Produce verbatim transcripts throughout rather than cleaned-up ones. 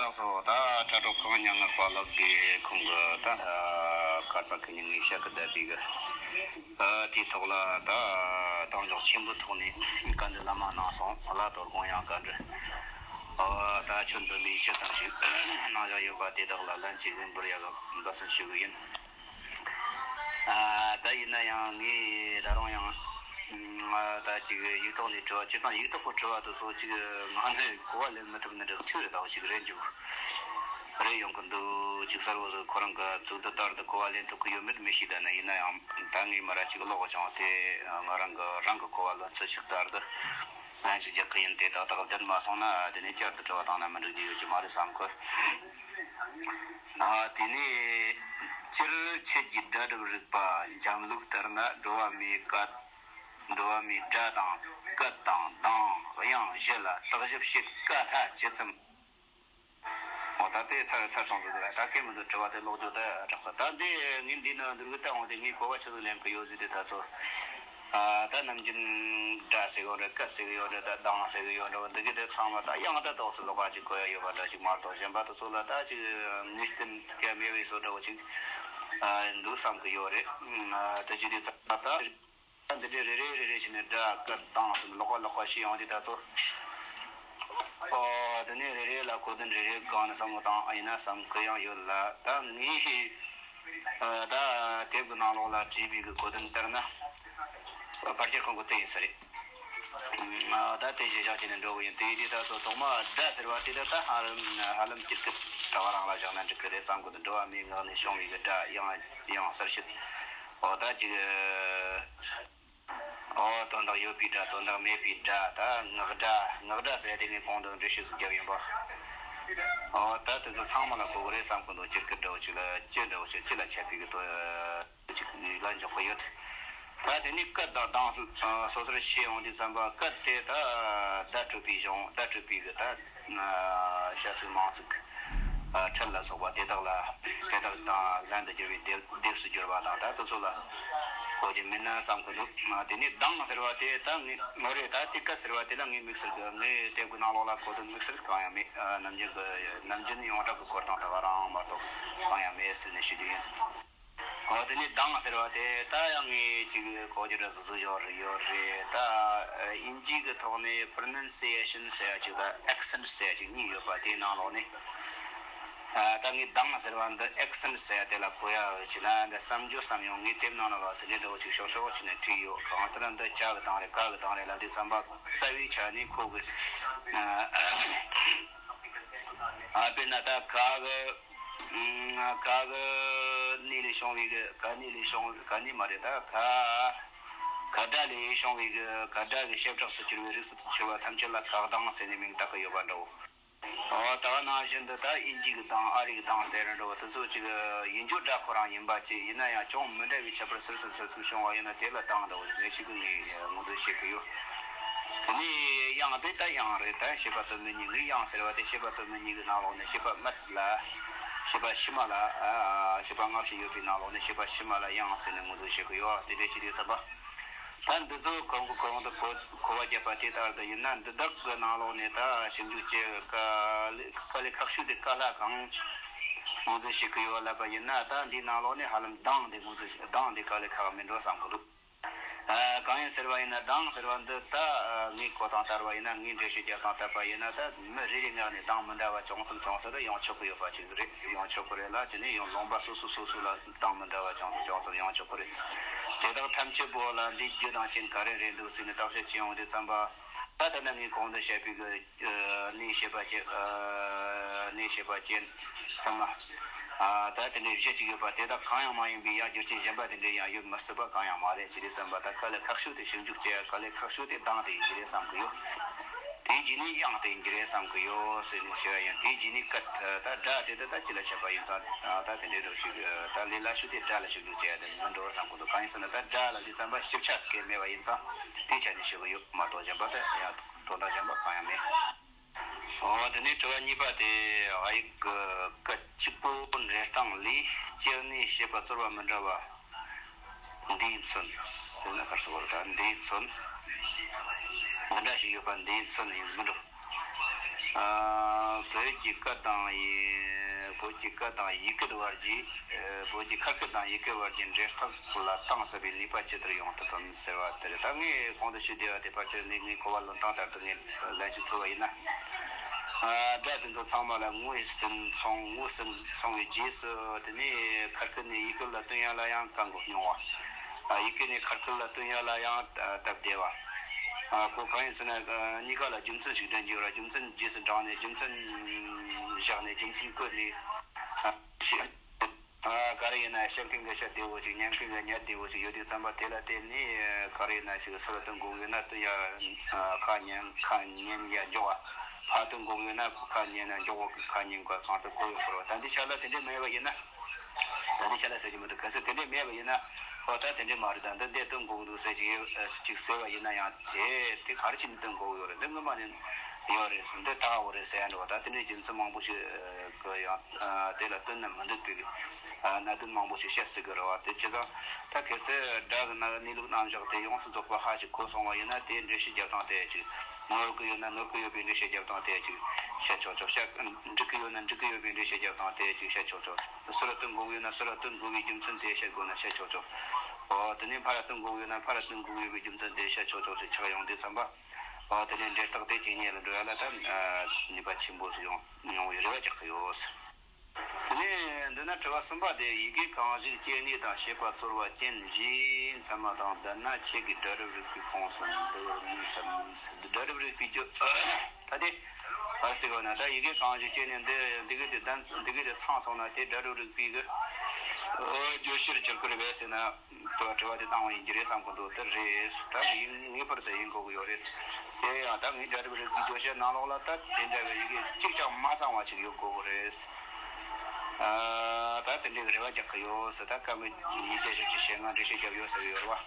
ལགས་སོ། ད་དྲ་གྲོགས་གང་ཉག་ངག་པ་ལགས་ཀྱིས་ཁོང་གི་ད་དཀར་ས་ཁུ་ཉིན་ངའི་ཞལ་གི་བསྡད་པའི་གི་དེའི་ཐོག་ལ་ད་གདེང་འཇོག་ཆེན་པོའི་ཐོག་ནས་བཀའ་འདྲི་བླ་མ་གནང་སོང་། ལ་དོ་དགོང་ཡང་བཀའ་འདྲི་ཨ་ད་ཆོས་འདོན་པའི་ཆེད་ཙམ་ཞིག་གནང་བཞག་ཡོད་པ་དེ་དག་ལ་ལན་གཅིག་འབུལ་ཡག་གི་འབད་བརྩོན་ཞུ་གི་ཡིན། ཨ་ད་ཡིན་ན་ཡང་ངས་ད་རུང་ཡང་ཨ་ད་ཅིག་ཡིག་ཐོག་ནས་དྲི་བ་སྤྱིར་བཏང་ཡིག་ཐོག་གི་དྲི་བ་དེ་ཚོ་ཅིག་ངག་ནས་གོ་བ་ལེན་མི་ཐུབ་ནི་འདྲ་ཚིག་རེ་ད་བ་ཞིག་རེད་འཇུག་རེད་ཡོང་གི་འདུག་ཅིག་གསལ་བོ་ཟིག་ཁོ་རང་གི་ཚུགས་འདི་ལྟར་དུ་གོ་བ་ལེན་ཐུབ་ཀྱི་ཡོད་མེད་མི་ཤེས། ད་ནི་ཡིན་ན་ཡང་ད་ངས་མི་ར་ཅིག་ཀློག་བྱུང་དེ་ང་རང་གི་རང་གི་གོ་བ་ལོན་ཚོད་ཞིག་ལྟར་དུ་ལན་ཞིག་རྒྱག་གི་ཡིན། དེ་ཏག་ཏག་བསྡད་མ་སོང་ན་དེ་ནས་བསྐྱར་དུ་དྲི་བ་བཏང་ན་མི་འགྲིག་རྒྱུ་ཡོད་ཀྱི་མ་རེད་བསམ་གི། ཨ་དེ་ནས་སྤྱིར་ཆོས་ཀྱི་སྒྲ་སྒྲུབ་རིག་པ་འཇམ་ལུགས་ལྟར་ན། འགྲོ་བ་མིའི་སྐད། འགྲོ་བ་མིའི་སྒྲ་དང་སྐད་དང་གདངས་དབྱངས་བཞི་ལ་བརྟག་ཞིབ་བྱེད་དཀའ་སླ་ཇི་ཙམ། འོ་ད་དེ་ཚར་ཚར་སོང་ཟིག་ར། ད་སྐད་མི་འདུག་དྲི་བ་དེ་ལོག་རྒྱུ་ད་དྲག་པ། ད་འདི་ངས་འདི་ན་འདུག་གི་ད་འོང་དེ་ངས་གོ་བ་ཆི་ཟིག་ལེན་གི་ཡོད་ཟིག་དེ་ད་ཚོ། ཨ་ད་ནམ་རྒྱུན་སྒྲ་ཟེར་གི་ཡོད་རེད། སྐད་ཟེར་གི་ཡོད་རེད། ད་གདངས་ཟེར་གི་ཡོད་རེད། འདི་གི་དེ་ཚང་མ་ད་དབྱངས་ད་ཏོག་ཙམ་ལོགས་ཀ་ཅིག་གོ་ཡ་ཡོད་པ་འདྲ་ཞིག་མ་གཏོགས་གཞན་པ་དེ་ཚོ་ལ་ད་ཅིག་ངེས་གཏན་ག་མེད་པའི་བཟོ་འདྲ་བོ་ཅིག་ཨ་འདུག་བསམ་གི་ཡོད་རེད། ཨ་དེ་ཅི་དེ་ཚང་མ་ད། འདི་འདྲའི་རེ་རེ་རེ་རེ་བྱས་ནས་སྒྲ་སྐད་གདངས་སུ་ལོགས་ཀ་ལོགས་ཀ་ཤེས་ཡོང་དུས་ད་ཚོ། ཨོ་དེ་ནས་རེ་རེ་ལ་གོ་དོན་རེ་རེ་སྒང་ནས་བསམ་བློ་བཏང་ཡིན་ན་བསམ་གི་ཡང་ཡོད་ལ། ད་ངས་ཨ་ད་དེབ་ཀྱི་ནང་ལོགས་ལ་བྲིས་པའི་གི་གོ་དོན་ལྟར་ན་ཕལ་ཆེར་ཁོང་གི་དེ་ཡིན་ས་རེད། ཨ་ད་དེ་བཞིན་བཞག་བྱས་ནས་འགྲོ་གི་ཡིན། དེ་ཡིན་དུས་ད་ཚོ་ཐོག་མ་སྒྲ་ཟེར་བ་དེ་ད་ད་ཧ་ལམ་ཧ་ལམ་སྤྱིར་སྐད་ད་བ་རང་ལ་བཞག་ན་འགྲིག་གི་རེད་བསམ་གི་འདུག་འགྲོ་བ་མིའི་ངག་ནས་བྱུང་བའི་གི་སྒྲ་དབྱངས་དབྱངས་གསལ་བྱེད། འོ་ད་ཅིག་ཨོ་དོན་དག་ཡོད་པའི་སྒྲ། དོན་དག་མེད་པའི་སྒྲ། ད་ངག་སྒྲ། ངག་སྒྲ་ཟེར་དེ་ངས་གོང་དུ་འགྲེལ་བཤད་སུ་བརྒྱབ་ཡིན་པ། ཨོ་ད་དེ་ཚོ་ཚང་མ་ལ་གོ་གི་རེད་བསམ་གི་འདུག་སྤྱིར་སྐད་འདྲ་བོ་ཅིག་ལ་སྤྱི་འདྲ་བོ་ཅིག་སྤྱི་ལ་ཁྱབ་པའི་གི་དོན་ཅིག་ལ་འཇོག་གི་ཡོད། ད་དེ་ནི་སྐད་དང་གདངས་སོ་སོར་ཕྱེ་ཡོང་དུས་ཙམ་པ་སྐད་དེ་ད་བརྡ་སྤྲོད་པའི་གཞུང་། བརྡ་སྤྲོད་པའི་གི་ད། བྱ་ཚིག་མང་ཚིག་ཨ་ཁྲིད་ལ་སོགས་པ་དེ་དག་ལ་དེ་དག་དང་ལྷན་དུ་སྦྱར་བའི་སྡེབ་སྡེབས་སུ་སྦྱོར་བ་དང་ད་དེ་ཚོ་ལ་གོ་རྒྱུ་མིན་ན་བསམ་གི་འདུག་ཨ་དེ་ནས་གདངས་ཟེར་བ་དེ་ད་ངས་ངོ་རེ་ད་དེ་སྐད་ཟེར་བ་དེ་ལ་ངས་དམིགས་བསལ་གི་ངའི་དེབ་ཀྱི་ནང་ལོགས་ལ་གོ་དོན་དམིགས་བསལ་གང་ཡང་མེད། ཨ་ནམ་རྒྱུན་གི་ནམ་རྒྱུན་ཡོངས་གྲགས་ཀྱི་གོ་སྟངས་ལྟ་བུ་རང་མ་གཏོགས་གང་ཡང་མེད་ཟེར་ནས་ཞུ་རྒྱུ་ཡིན། འོ་དེ་ནས་གདངས་ཟེར་བ་དེ་ད་ཡང་ངས་ཅིག་གོ་རྒྱུ་འདྲ་སོ་སོ་ཡོད་རེད་ཡོད་རེད། ད་ཨ་དབྱིན་ཇི་གི་ཐོག་ནས་pronunciation ཟེར་ཡ་ཅིག་དང་accent ཟེར་ཡ་ཅིག་གཉིས་ཡོད་པ་དེའི་ནང་ལོགས་ནས་ཨ་ད་ངས་གདངས་ཟེར་བ་འདི་accent ཟེར་ཡ་དེ་ལ་གོ་ཡ་ཅིག་ན་འདྲ་བསམ་རྒྱུ་བསམ་ཡོང་། ངས་དེབ་ནང་ལ་ལ་དེ་འདྲའི་འདྲ་བོ་ཅིག་ཤོག་ཤོག་ཅིག་ནས་བྲིས་ཡོད། གང་ལྟར་འདི་ཇ་གི་གདངས་རེད་ག་གི་གདངས་རེད་ལབ་དུས་ཙམ་པ་རྩ་བའི་ཆ་ནས་ཁོ་གི་ཨ་ཨ་དཔེར་ན་ད་ག་གི་ཨ་ག་གི་ནི་ལས་བྱུང་བའི་གི་ག་ནི་ལས་བྱུང་ག་ནི་མ་རེད། ད་ག་ག་སྒྲ་ལས་བྱུང་བའི་གི་ག་སྒྲ་གི་བྱེ་བྲག་ཏུ་གྱུར་པའི་རིགས་སུ་གྱུར་པ་ཐམས་ཅད་ལ་ག་གདངས་ཟེར་ནས་མིང་བཏགས་ཀྱི་ཡོད་པ་འདྲ་བོ། འོ་ད་ག་ནང་བཞིན་དུ་ད་དབྱིན་ཇི་གི་གདངས་ཨ་རི་གི་གདངས་ཟེར་ར་འདྲ་བོ་དེ་ཚོ་ཅིག་ཡིན་རྒྱུ་སྒྲ་ཁོ་རང་ཡིན་པ་ཅིག་ཡིན་ན་ཡང་ཅུང་མི་འདྲ་བའི་ཁྱད་པར་ཚུལ་གསུམ་ཚུལ་གསུམ་བྱུང་བ་ཡིན་ན་དེ་ལ་གདངས་འདྲ་བོ་ཞིག་རེད་ཞིག་གི་ངས་ངོས་འཛིན་བྱེད་ཀྱི་ཡོད། དེ་ནས་དབྱངས་དེ་ད་དབྱངས་རེད། ད་བྱེད་པ་སྟོན་པའི་མྱིང་གི་དབྱངས་ཟེར་བ་དེ་བྱེད་པ་སྟོན་པའི་མྱིང་གི་ནང་ལོགས་ནས་བྱེད་པ་སྨད་ལ་བྱེད་པ་ཕྱི་མ་ལ་ཨ་བྱེད་པ་སྔ་ཕྱི་ཡོད་པའི་ནང་ལོགས་ནས་བྱེད་པ་ཕྱི་མ་ལ་དབྱངས་ཟེར་ནས་ངོས་འཛིན་བྱེད་ཀྱི་ཡོད། དེ་འདྲའི་ཅི་དེ་ཚོ་པ། ད་འདི་ཚོ་གོང་གི་གོང་དུ་གོ་གོ་བ་བརྒྱབ་པ་དེ་ལྟར་དུ་ཡིན་ན་འདི་དག་གི་ནང་ལོགས་ནས་ད་ཞིབ་འཇུག་བྱེད་དཀའ་ལས་དཀའ་ལས་ཁག་ཤོས་དེ་དཀའ་སླ་གང་ངོས་འཛིན་བྱེད་ཀྱི་ཡོད་ལབ་པ་ཡིན་ན། ད་འདིའི་ནང་ལོགས་ནས་ཧ་ལམ་གདངས་དེ་ངོས་འཛིན་བྱེད་གདངས་དེ་དཀའ་ལས་ཁག་མིན་འགྲོ་བསམ་གི་འདུག་ཨ་གང་ཡིན་ཟེར་བ་ཡིན་ན་གདངས་ཟེར་བ་འདི་ད་ངའི་གོ་སྟངས་ལྟར་བ་ཡིན་ན་ངའི་འགྲེལ་བཤད་རྒྱག་སྟངས་ལྟར་བ་ཡིན་ན་ད་མི་རེ་རེའི་ངག་ནས་གདངས་མི་འདྲ་བ་བྱུང་ཙམ་བྱུང་ས་རེད། ཡོང་ཆོག་གི་ཡོད་པ་ཅིག་རེད། ཡོང་ཆོག་གི་རེད་ལ་དེ་ནས་ཡང་ལུང་པ་སོ་སོ་སོ་སོ་ལ་གདངས་མི་འདྲ་བ་བྱུང་ཙམ་བྱུང་ཙམ་ཡོང་ཆོག་གི་རེད། དེ་དག་ཐམས་ཅད་པོ་ལ་འདིའི་རྒྱུ་དང་རྐྱེན་ག་རེ་རེད་འདུག་ཟེར་ནས་བརྟག་དཔྱད་བྱེད་ཡོང་དུས་ཙམ་པ་ད་ད་ལྟ་ངས་གོང་དུ་བཤད་པའི་གི་ཨ་ནི་བྱེད་པ་ཅན། ཨ་ནི་བྱེད་པ་ཅན་ཚང་མ། ཨ་ད་དེ་འདྲའི་གཞི་གཅིག་ཡོད་པ་དེ་དག་གང་ཡང་མ་ཡིན་པའི་ཡང་རྒྱུ་རྐྱེན་གཞན་པ་དེ་འདྲའི་ཡང་ཡོད་མི་སྲིད་པ་གང་ཡང་མ་རེད། ཅི་རེད་བསམ་པ་ད་དཀའ་ལས་ཁག་ཤོས་དེ་ཞིབ་འཇུག་བྱེད་ཡ་དཀའ་ལས་ཁག་ཤོས་དེ་གདངས་དེ་ཡིན་གྱི་རེད་བསམ་གི་ཡོད། དེའི་རྗེས་ནས་དབྱངས་དེ་ཡིན་གྱི་རེད་བསམ་གི་ཡོད་ཟེར་ནས་བཤད་ཡ་ཡིན། དེའི་རྗེས་ནས་སྐད་ད་སྒྲ་དེ་དེ་ད་ཅི་ལ་བྱེད་པ་ཡིན་ཙང་ད་དེ་འདྲའི་འགྲོ་ཞིག་ད་ལས་སླ་ཤོས་དེ་སྒྲ་ལ་ཞིབ་འཇུག་བྱེད་ཡ་དེ་མི་འགྲོ་བསམ་གི་འདུག་གང་ཡིན་ཟེར་ན་ད་སྒྲ་ལ་དེ་ཙམ་པ་ཞིབ་ཆ་ཟིག་གས་མེད་པ་ཡིན་ཙང་དེ་ཆ་ནས་ཞུ་གི་ཡོད་མ་གཏོགས་གཞན་པ་ད་ཡང་དོན་དག་གཞན་པ་གང་ཡང་མེད། འོ་དེ་ནས་དྲི་བ་གཉིས་པ་དེ་ཨ་ཡིག་གི་སྐད་གཅིག་པོ་འགྲེལ་སྟངས་ལས་སྤྱིར་ནས་བྱེད་པ་རྩོལ་བ་མི་འདྲ་བ་འདིས་མཚོན་ཟེར་ན་ཁར་སོ་བར་ད་འདིས་མཚོན་འདི་འདྲ་ཞིག་ཡོད་པ་འདིས་མཚོན་ཡིན་མི་འགྲོ། ཨ། བོད་ཀྱི་སྐད་དང་ཡི། བོད་ཀྱི་སྐད་དང་ཡི་གེ་བར་གྱི། ཨ། བོད་ཀྱི་ཁ་སྐད་དང་ཡི་གེ་བར་གྱི་འབྲེལ་ཐག་ལ་གཏིང་ཟབ་པའི་ནུས་པ་ཇི་ལྟར་ཡོང་ཐུབ་བམ་ཟེར་བ་དེ་རེད། ད་ངས་གོང་དུ་ཞུས་བསྡད་པ་དེ་ཕལ་ཆེར་ནི་ངའི་གོ་བ་ལོན་སྟངས་ལྟར་དུ་ངས་ལན་ཞིག་ཐོབ་པ་ཡིན་ན། ཨ། སྒྲ་དེ་ཚོ་ཚང་མ་ལ་ངོས་ཟིན་སོང་། ངོས་ཟིན་སོང་བའི་རྗེས་སུ་དེ་ནས་ཁ་སྐད་ནས་ཡི་གེ་ལ་བཏོན་ཡ་ལ་ཡང་དཀའ་ངལ་མྱོང་བ། ཨ། ཡི་གེ་ནས་ཁ་སྐད་ལ་བཏོན་ཡ་ལ་ཡང་སྟབས་བདེ་བ། ཨ། ཁོ་གང་ཡིན་ཟེར་ན། ཨ། གཉིས་ཀ་ལ་རྒྱུ་མཚན་ཞིག་འདྲེན་གྱི་ཡོད་ར། རྒྱུ་མཚན་རྗེས་སུ་འབྲངས་ནས། རྒྱུ་མཚན་བཞག་ནས། རྒྱུ་མཚན་བཀོད་ནས། ཨ། ཨ། ག་རེ་ཡིན་ན་བཤད་མཁན་གྱི་བཤད་བདེ་བོ་ཞིག་ཉན་མཁན་གྱི་ཉན་བདེ་བོ་ཞིག་ཡོད་དུས་ཙམ་པ་དེ་ལ་བརྟེན་ནས། ཨ། ག་རེ་ཡིན་ན་ཞིག་ཚུར་བཏོན་དགོས་ཡོད་ན་བཏོན་ཡ། ཨ། ཁ་ཉན་ཁ་ཉན་ཡ་མགྱོགས་པ། ཕར་བཏོན་དགོས་ཡོད་ན་ཁ་ཉན་ན་མགྱོགས་པ། ཁ་ཉན་པ་གང་ལྟར་གོ་ཡོང་བར་བ། ད་འདི་ཆ་ལ་དེ་འདྲས་མེད་པ་ཡིན་ན། ད་འདི་ཆ་ལ་ཟེར་གྱི་མི་འདུག་གལ་སྲིད་དེ་འདྲས་མེད་པ་ཡིན་ན། ཨོ། ད་དེ་འདྲས་མ་རེད། ད་འདི་འདྲས་བཏོན་དགོས་ཀྱི་འདུག་ཟེར་ཅིག་ཅིག་ཟེར་བ་ཡིན་ན་ཡང་། དེ་དེ་ག་རེ་བྱས་ནས་བཏོན་དགོས་ཀྱི་ཡོད་རེད། འདི་སྔོན་མ་ནས་ཡོད་རེད་ཟེར། འདི་དག་པོ་རེད་ཟེར་ཡ་འདྲ་བ། ད་དེ་འདྲས་རྒྱུ་མཚན་མང་པོ་ཞིག་གི་ཡང་དེ་ལ་བསྟུན་ན་མི་འདུག་པའི་གནད་དོན་མང་པོ་ཞིག་བཤད་སྲིད་ཀྱི་རེད་བ། དེ་བྱས་ཙང་ད་གལ་སྲིད་སྒྲ་གི་ནང་གནས་ལུགས་རྣམ་གཞག་དེ་ཡོངས་སུ་རྫོགས་པ་ཧ་ཅིག་གོ་སོང་བ་ཡིན་ན། དེའི་འགྲེལ་བཤད་རྒྱབ་སྟངས་དེ་ཅིག་ནོར་གྱི་ཡོད་ན་ནོར་གྱི་ཡོད་པའི་འགྲེལ་བཤད་རྒྱབ་སྟངས་དེ་ཅིག་བཤད་ཆོག་ཆོག་བཤད། འགྲིག་གི་ཡོད་ན་འགྲིག་གི་ཡོད་པའི་འགྲེལ་བཤད་རྒྱབ་སྟངས་དེ་ཅིག་བཤད་ཆོག་ཆོག་ཚུར་བཏོན་དགོས་ཀྱི་ཡོད་ན་ཚུར་བཏོན་དགོས་པའི་རྒྱུ་མཚན་དེ་བཤད་དགོས་ན་བཤད་ཆོག་ཆོག་ཨོ། དེ་ནས་ཕར་བཏོན་དགོས་ཀྱི་ཡོད་ན་ཕར་བཏོན་དགོས་ཀྱི་ཡོད་པའི་རྒྱུ་མཚན་དེ་བཤད་ཆོག་ཆོག་ཅིག་ཆགས་ཡོང་དུས་ཙམ་པ། ཨོ། དེ་ནས་འབྲེལ་ཐག་དེ་ཇེ་ཉེ་ལ་འགྲོ་ཡ་ལ་ད། ཨ། ནུས་པ་ཆེན་པོ་ཞིག་ཡོང་ཡོང་བའི་རེ་བ་རྒྱག་གི་ཡོད། དེ་ནས་འདི་ན་དྲི་བ་གསུམ་པ་དེ། ཡི་གེ་གང་ཞིག་སྐྱེ་གནས་དང་བྱེད་པ་རྩོལ་བ་ཅན་བཞིའི་མཚན་མ་དང་ལྡན་ན་ཆོས་ཀྱི་སྒྲ་རབ་རིག་པའི་ཁོངས་སུ་འདུ་བར་ནུས་སམ། སྒྲ་རབ་རིག་པའི་རྒྱུ། ད་དེ་ག་རེ་ཟེར་བ་ན། ད་ཡི་གེ་གང་ཞིག་སྐྱེ་གནས་འདི་འདི་གི་དེ་ལྡན། འདི་གི་དེ་ཚང་སོང་ན་དེ་སྒྲ་རབ་རིག་པའི་གི་རྒྱུ་ཕྱིར་གྱུར་གི་རེད་པས་ཟེར་ན། དྲི་བ་དེ་བཏང་བ་ཡིན་གྱི་རེད་བསམ་གི་འདུག་དེ་རེད། ད་ཡིན། ངེས་པར་དུ་ཡིན་དགོས་ཀྱི་ཡོད་རེད། དེ་ཡང་ད་ངས་སྒྲ་རབ་རིག་པའི་རྒྱུ་ཕྱིར་ནང་ལོགས་ལ་ད་དེ་འདྲ་བའི་ཡི་གེ་གཅིག་ཀྱང་མ་ཚང་བ་ཞིག་ཡོད་དགོས་ཀྱི་རེད། ཨ། ད་དེ་འདྲའི་རེ་བ་རྒྱག་གི་ཡོད་ཟེར། ད་སྐར་མ་ཉིས་བརྒྱ་བཞི་བཅུ་ཞེ་ལྔ་འགྲེལ་བཤད་བརྒྱབ་ཡོད་ཟེར་གི་ཡོད་རེད་བ།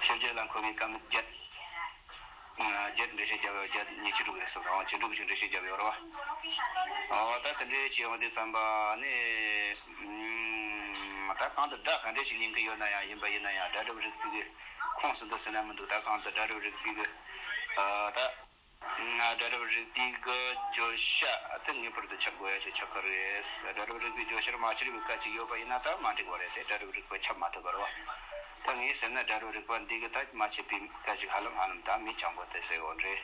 ཕྱི་རྒྱལ་ལ་འཁོད་པའི་སྐར་མ་བརྒྱད། བརྒྱད་འགྲེལ་བཤད་བརྒྱབ་ཡོད། བརྒྱད་ཉི་ཤུ་དྲུག་ཡོད་ཟེར་སོང་། བཅུ་དྲུག་ཅིག་འགྲེལ་བཤད་བརྒྱབ་ཡོད་རེད་བ། ཨོ། ད་དེ་འདྲའི་བྱས་ཡོང་དུས་ཙམ་པ་ནི། ཨ། ད་གང་དུ་སྒྲ་ག་འདྲ་ཞིག་ཡིན་གྱི་ཡོད་ན་ཡང་། ཡིན་པ་ཡིན་ན་ཡང་སྒྲ་རབ་རིག་པའི་གི་ཁོངས་སུ་འདུ་ཟེར་ན་མི་འདུག་ད་གང་དུ་སྒྲ་རབ་རིག་པའི་གི། ཨ། ད་སྒྲ་རབ་རིག་པའི་གི་བརྗོད་བྱ་དེ་ངེས་པར་དུ་ཁྱབ་དགོས་ཡ་ཞིག་ཆགས་ཀྱི་རེད། སྒྲ་རབ་རིག་པའི་བརྗོད་བྱར་མ་ཁྱབ་པའི་སྐད་ཅིག་ཡོད་པ་ཡིན་ན་ད་མ་འགྲིག་པ་རེད་དེ། སྒྲ་རབ་རིག་པ་ཁྱབ་མ་ཐུབ་པ་རེད་བ། ད་ངས་ཟེར་ན་སྒྲ་རབ་རིག་པ་འདི་གི་ད་མ་ཁྱབ་པའི་སྐད་ཅིག་ཧ་ལམ་ཧ་ལམ་ད་མི་འཆང་གོ་དེ་ཟེར་གོ་རེད།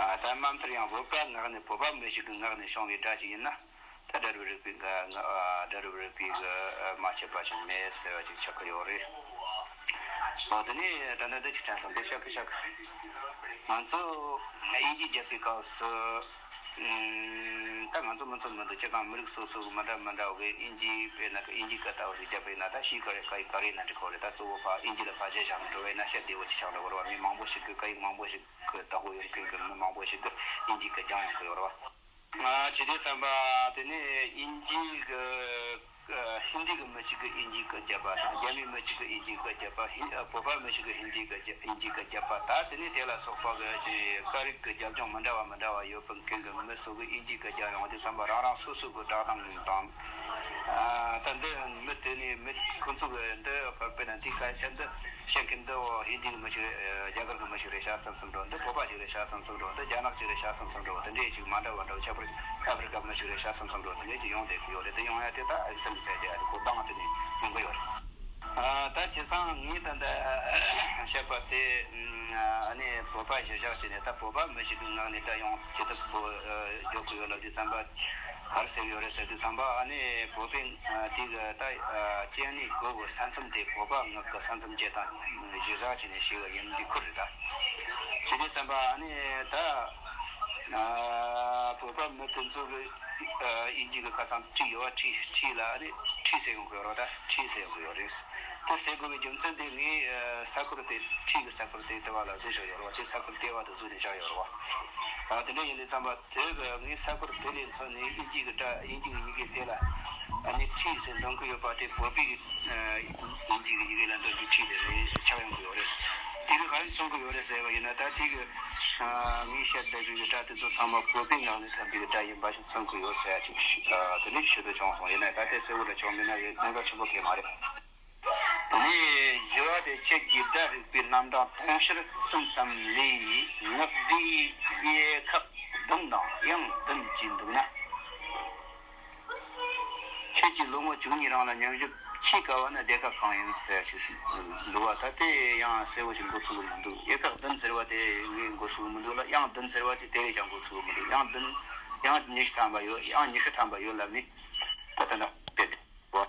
ཨ། ད་མ་མཐར་ཡང་བོད་པ་ངག་ནས། བོད་པ་མི་ཞིག་གི་ངག་ནས་བྱུང་བའི་སྒྲ་ཞིག་ཡིན་ན། ད་སྒྲ་རབ་རིག་པའི་ངག་ཨ། སྒྲ་རབ་རིག་པའི་གི་མ་ཁྱབ་པ་ཞིག་མེད་ཟེར་བ་ཅིག་ཆགས་ཀྱི་ཡོད་རེད། འོ། དེ་ནས་ད་ལྟ་འདི་ཅིག་དྲན་སོང་། འདི་བཤད་ཀི་བཤད་ཀི། ང་ཚོ་དབྱིན་ཇི་རྒྱབ་པའི་སྐབས་སུ། ཨ། ད་ང་ཚོ་མི་ཚོ་མི་འདུག་སྤྱིར་བཏང་མི་རིགས་སོ་སོ་གི་མི་འདྲ་མི་འདྲ་བ་གི་དབྱིན་ཇི། དཔེར་ན་དབྱིན་ཇིའི་སྐད་ལྟ་བུ་ཞིག་རྒྱབ་པ་ཡིན་ན་ད་ཤེས་གི་རེད། ག་ག་རེ་ཡིན་ན་འགྲིག་གི་རེད། ད་གཙོ་བོ་ཕར་དབྱིན་ཇི་ལ་ཕར་གཞས་བཞག་ནས་འགྲོ་བ་ཡིན་ན་བཤད་བདེ་བོ་ཅིག་ཆགས་འགྲོ་གི་རེད་བ། མི་མང་པོ་ཞིག་གི་སྐད་ཡིག་མང་པོ་ཞིག་གི་བདག་པོ་ཡོད་མཁན་གྱི་མི་མང་པོ་ཞིག་གིས་དབྱིན་ཇིའི་སྐད་སྦྱང་ཡོང་གི་ཡོད་རེད་བ། ང་བྱས་དུས་ཙམ་པ་དེ་ནས་དབྱིན་ཇིའི་གི། ཨ། ཧིན་དི་གི་མི་ཞིག་གིས་དབྱིན་ཇིའི་སྐད་བརྒྱབ་པ་དང་། རྒྱ་མིའི་མི་ཞིག་གིས་དབྱིན་ཇིའི་སྐད་བརྒྱབ་པ། ཧིན། ཨ། བོད་པ་མི་ཞིག་གིས་ཧིན་དིའི་སྐད་བརྒྱབ། དབྱིན་ཇིའི་སྐད་བརྒྱབ་པ། ད་དེ་ནས་དེ་ལ་སོགས་པ་གི་ཅིག་སྐད་རིགས་ཀྱི་རྒྱབ་ལྗོངས་མི་འདྲ་བ་མི་འདྲ་བ་ཡོད་པའི་མཁན་གྱི་མི་སོ་སོ་གིས་དབྱིན་ཇིའི་སྐད་རྒྱག་ཡོང་དུས་ཙམ་པ་རང་རང་སོ་སོ་གི་སྒྲ་གདངས་དང་། ཨ། ད་འདི་མི་དེ་ནས་མི་ཁོ་ཚོ་གི་འདི་དཔེར་ན་འདིའི་སྐད་ཆ་འདི། བཤད་མཁན་འདི། འོ། ཧིན་དི་གི་མི་ཞིག་རེད། རྒྱ་གར་གི་མི་ཞིག་རེད་ཤག་བསམ་བསམ་འགྲོ། འདི་བོད་པ་ཞིག་རེད་ཤག་བསམ་བསམ་འགྲོ། འདི་རྒྱ་ནག་ཅིག་རེད་ཤག་བསམ་བསམ་འགྲོ། དེ་འདྲས་ཅིག་མ་འདྲ་བ་འདྲ་བོ། ཁྱད་པར་ཨ་ཧྥི་རི་ཀ་མི་ཞིག་རེད་ཤག་བསམ་བསམ་འགྲོ། དེ་འདྲས་ཅིག་ཡོང་བསྡད་ཀྱི་ཡོད་རེད། དེ་ཡོང་ཡ་དེ་ད་ཨེག་སེན་ཊི་ཟེར་དེ་ཨ་རེ་གོ་སྟངས་དེ་ནས་ཡོང་གི་ཡོད་རེད། ཨ། ད་བྱས་ཙང་ངས་ད་ལྟ་བཤད་པ་དེ། ཨ་ནི་བོད་པ་གཞིར་བཞག་བྱས་ནས། ད་བོད་པ་མི་ཞིག་གི་ངག་ནས་སྒྲ་ཡོང་ཇི་ལྟར་བོད། ཨ། འཇོག་གི་ཡོད་ལབ་དུས་ཙམ་པ། ག་རེ་ཟེར་གྱི་ཡོད་རེད་ཟེར་དུས་ཙམ་པ། ཨ་ནི་བོད་པའི། ཨ། དེ་གི་ད། ཨ། སྐྱེ་གནས་དགུ་གི་ས་མཚམས་དེ་བོད་པ་ངག་གི་ས་མཚམས་བཅད་དང་གཞིར་བཞག་བྱས་ནས་བཤད་པ་ཡིན་པའི་ཁུལ་རེད་ད། བྱས་དུས་ཙམ་པ་ཨ་ནི་ད། ཨ། བོད་པ་མི་དེ་ཚོ་གི། ཨ། དབྱིན་ཇི་གི་ཁ་སང་བྲིས་ཡོད་པ། བྲིས། བྲིས་ལ་ཨ་ནི་ཁྲིད་ཟེར་ཡོང་གི་ཡོད་རེད་ད། ཁྲིད་ཟེར་ཡོང་གི་ཡོད་རེད། དེ་ཟེར་དགོས་པའི་རྒྱུ་མཚན་དེ་ངས། ཨ། ས་ཁུལ་དེ། ཁྲིད་ཀྱི་ས་ཁུལ་དེ་ལྟེ་བ་ལ་བཟོས་བཞག་ཡོད་རེད་བ། དེ་ས་ཁུལ་ལྟེ་བ་དུ་བཟོས་ནས་བཞག་ཡོད་རེད་བ། ཨ། དེ་འདྲ་ཡིན་དུས་ཙམ་པ། དེ་གི་ངས་ས་ཁུལ་དེ་ལ་མཚོན་ནས་དབྱིན་ཇི་གི་སྒྲ། དབྱིན་ཇི་གི་ཡི་གེ་དེ་ལ་ཨ་ནི་ཁྲིད་ཟེར་འདོན་གི་ཡོད་པ་དེ་བོད་པའི་གི། ཨ། དབྱིན་ཇི་གི་ཡི་གེ་ལ་འདོན་པའི་ཁྲིད་དེ་རེད་ཆགས་ཡོང་གི་ཡོད་རེད། དེ་གི་ག་རེ་མཚོན་གི་ཡོད་རེད་ཟེར་བ་ཡིན་ན། ད་དེ་གི། ཨ། ངས་བཤད་བསྡད་པའི་གི་སྒྲ་དེ་ཚོ་ཚང་མ་བོད་པའི་ངག་ནས་ཐོན་པའི་གི་སྒྲ་ཡིན་པ་ཞིག་མཚོན་གི་ཡོད་ཟེར་ཡ་ཅིག། ཨ། དེ་ནས་ཞུ་འདོད་བྱུང་སོང་། ཡིན་ནའི་ད་དེ་གསལ་བོ་ལ་བྱུང་མེད་ན་ཡང་གནད་འགག་ཆེན་པོ་གང་ཡང་མ་རེད། དེ་ནས་བཞི་བ་དེ། ཆོས་ཀྱི་སྒྲ་རིག་པའི་རྣམ་གྲངས་དུང་ཕྱུར་གསུམ་ཙམ་ལས་ངག་སྒྲའི་རྒྱལ་ཁབ་ བདུན་དང་དབྱངས་བདུན་བཅས་འདུག་ན། ཁྱེད་ཀྱིས་ལོ་ངོ་བཅུ་གཉིས་རིང་ལ་ཉམས་ཞིབ་ཆེས་དཀའ་བ་ནི་སྡེ་ཁག་གང་ཡིན་ཟེར་ཞིག་འདུག་བ། ད་དེ་ཡང་གསལ་བོ་ཞིག་འགོ་ཚུགས་ཀྱི་མི་འདུག་དབྱངས་ཁག་བདུན་ཟེར་བ་དེ་ངས་འགོ་ཚུགས་ཀྱི་མི་འདུག་ལ། དབྱངས་བདུན་ཟེར་བ་དེ་དེ་ལས་ཀྱང་འགོ་ཚུགས་ཀྱི་མི་འདུག་དབྱངས་བདུན། དབྱངས་ཉི་ཤུ་ཐམ་པ་ཡོད། དབྱངས་ཉི་ཤུ་ཐམ་པ་ཡོད་ལབ་ནས་ད་ལྟ་ན་དཔེ་དེ་བ།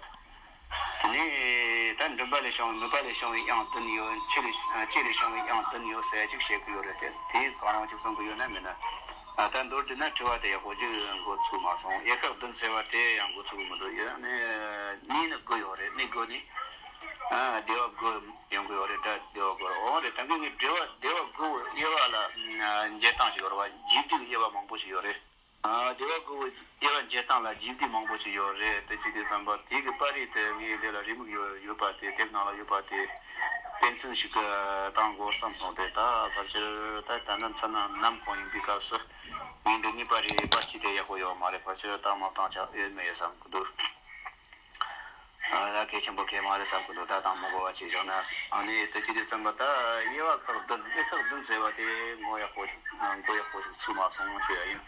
དེ་ནས་ད་མགྲིན་པ་ལས་བྱུང་བའི་མོས་པ་ལས་བྱུང་བའི་དབྱངས་བདུན་ཡོད། ལྕེ་ལས་ལྕེ་ལས་བྱུང་བའི་དབྱངས་བདུན་ཡོད་ཟེར་ཅིག་བཤད་ཀྱི་ཡོད་རེད་དེ། དེ་གང་རུང་ཅིག་གསུང་གི་ཡོད་ན་མིན་ན། ད་མདོར་བསྡུས་ན་དྲི་བ་དེ་ཡག་པོ་ཅིག་འགོ་ཚུགས་མ་སོང་། དབྱངས་ཁག་བདུན་ཟེར་བ་དེ་ཡང་འགོ་ཚུགས་མི་འདུག་ཡོད་ནི་གཉིས་ནི་དགུ་ཡོད་རེད། ནི་དགུ་ནི་སྡེ་བ་དགུ་ཡོང་གི་ཡོད་རེད། ད་སྡེ་བ་དགུ་རེད། འོང་རེད། ད་གིན་ངས་སྡེ་བ་སྡེ་བ་དགུ་དབྱེ་བ་ལ་འབྱེད་སྟངས་ཤིག་ཡོད་རེད་བ། རྒྱས་བསྡུས་དབྱེ་བ་མང་པོ་ཞིག་ཡོད་རེད། ཨ། སྡེ་བ་དགུ་དབྱེ་བ་འབྱེད་སྟངས་ལ་རྒྱས་བསྡུས་མང་པོ་ཞིག་ཡོད་རེད། དེ་བྱས་དུས་ཙམ་པ་དེ་གི་པར་རིས་དེ་ངའི་ལས་ལ་རེའུ་མིག་ཡོད་ཡོད་པ་དེ། དེབ་ནང་ལ་ཡོད་པ་དེ་དཔེ་མཚོན་ཞིག་གི་བཏང་དགོས་བསམ་སོང་སྟེ། ད་ཕལ་ཆེར་ད་ད་ནི་མཚན་ནམ་གང་ཡིན་པའི་སྐབས་སུ་ངའི་འདི་ནས་པར་རིས་པར་སྐྱིད་དེ་ཡག་པོ་ཡོད་མ་རེད། ཕལ་ཆེར་ད་མ་བཏང་ཆ་ཡོད་མེད་ཡོད་བསམ་གི་འདུག་ཨ། ད་གལ་ཆེན་པོ་གལ་མ་རེད་བསམ་གི་འདུག་ད་དང་མི་གོ་བ་ཅིག་བཞག་ན། ཨ་ནི་དེ་བྱས་དུས་ཙམ་པ་ད་དབྱེ་བ་ཁག་བདུན། དབྱེ་ཁག་བདུན་ཟེར་བ་དེ་ངོ་ཡག་པོ་ཞིག་མགོ་ཡག་པོ་ཞིག་ཚུགས་མ་སོང་ཞུ་ཡ་ཡིན།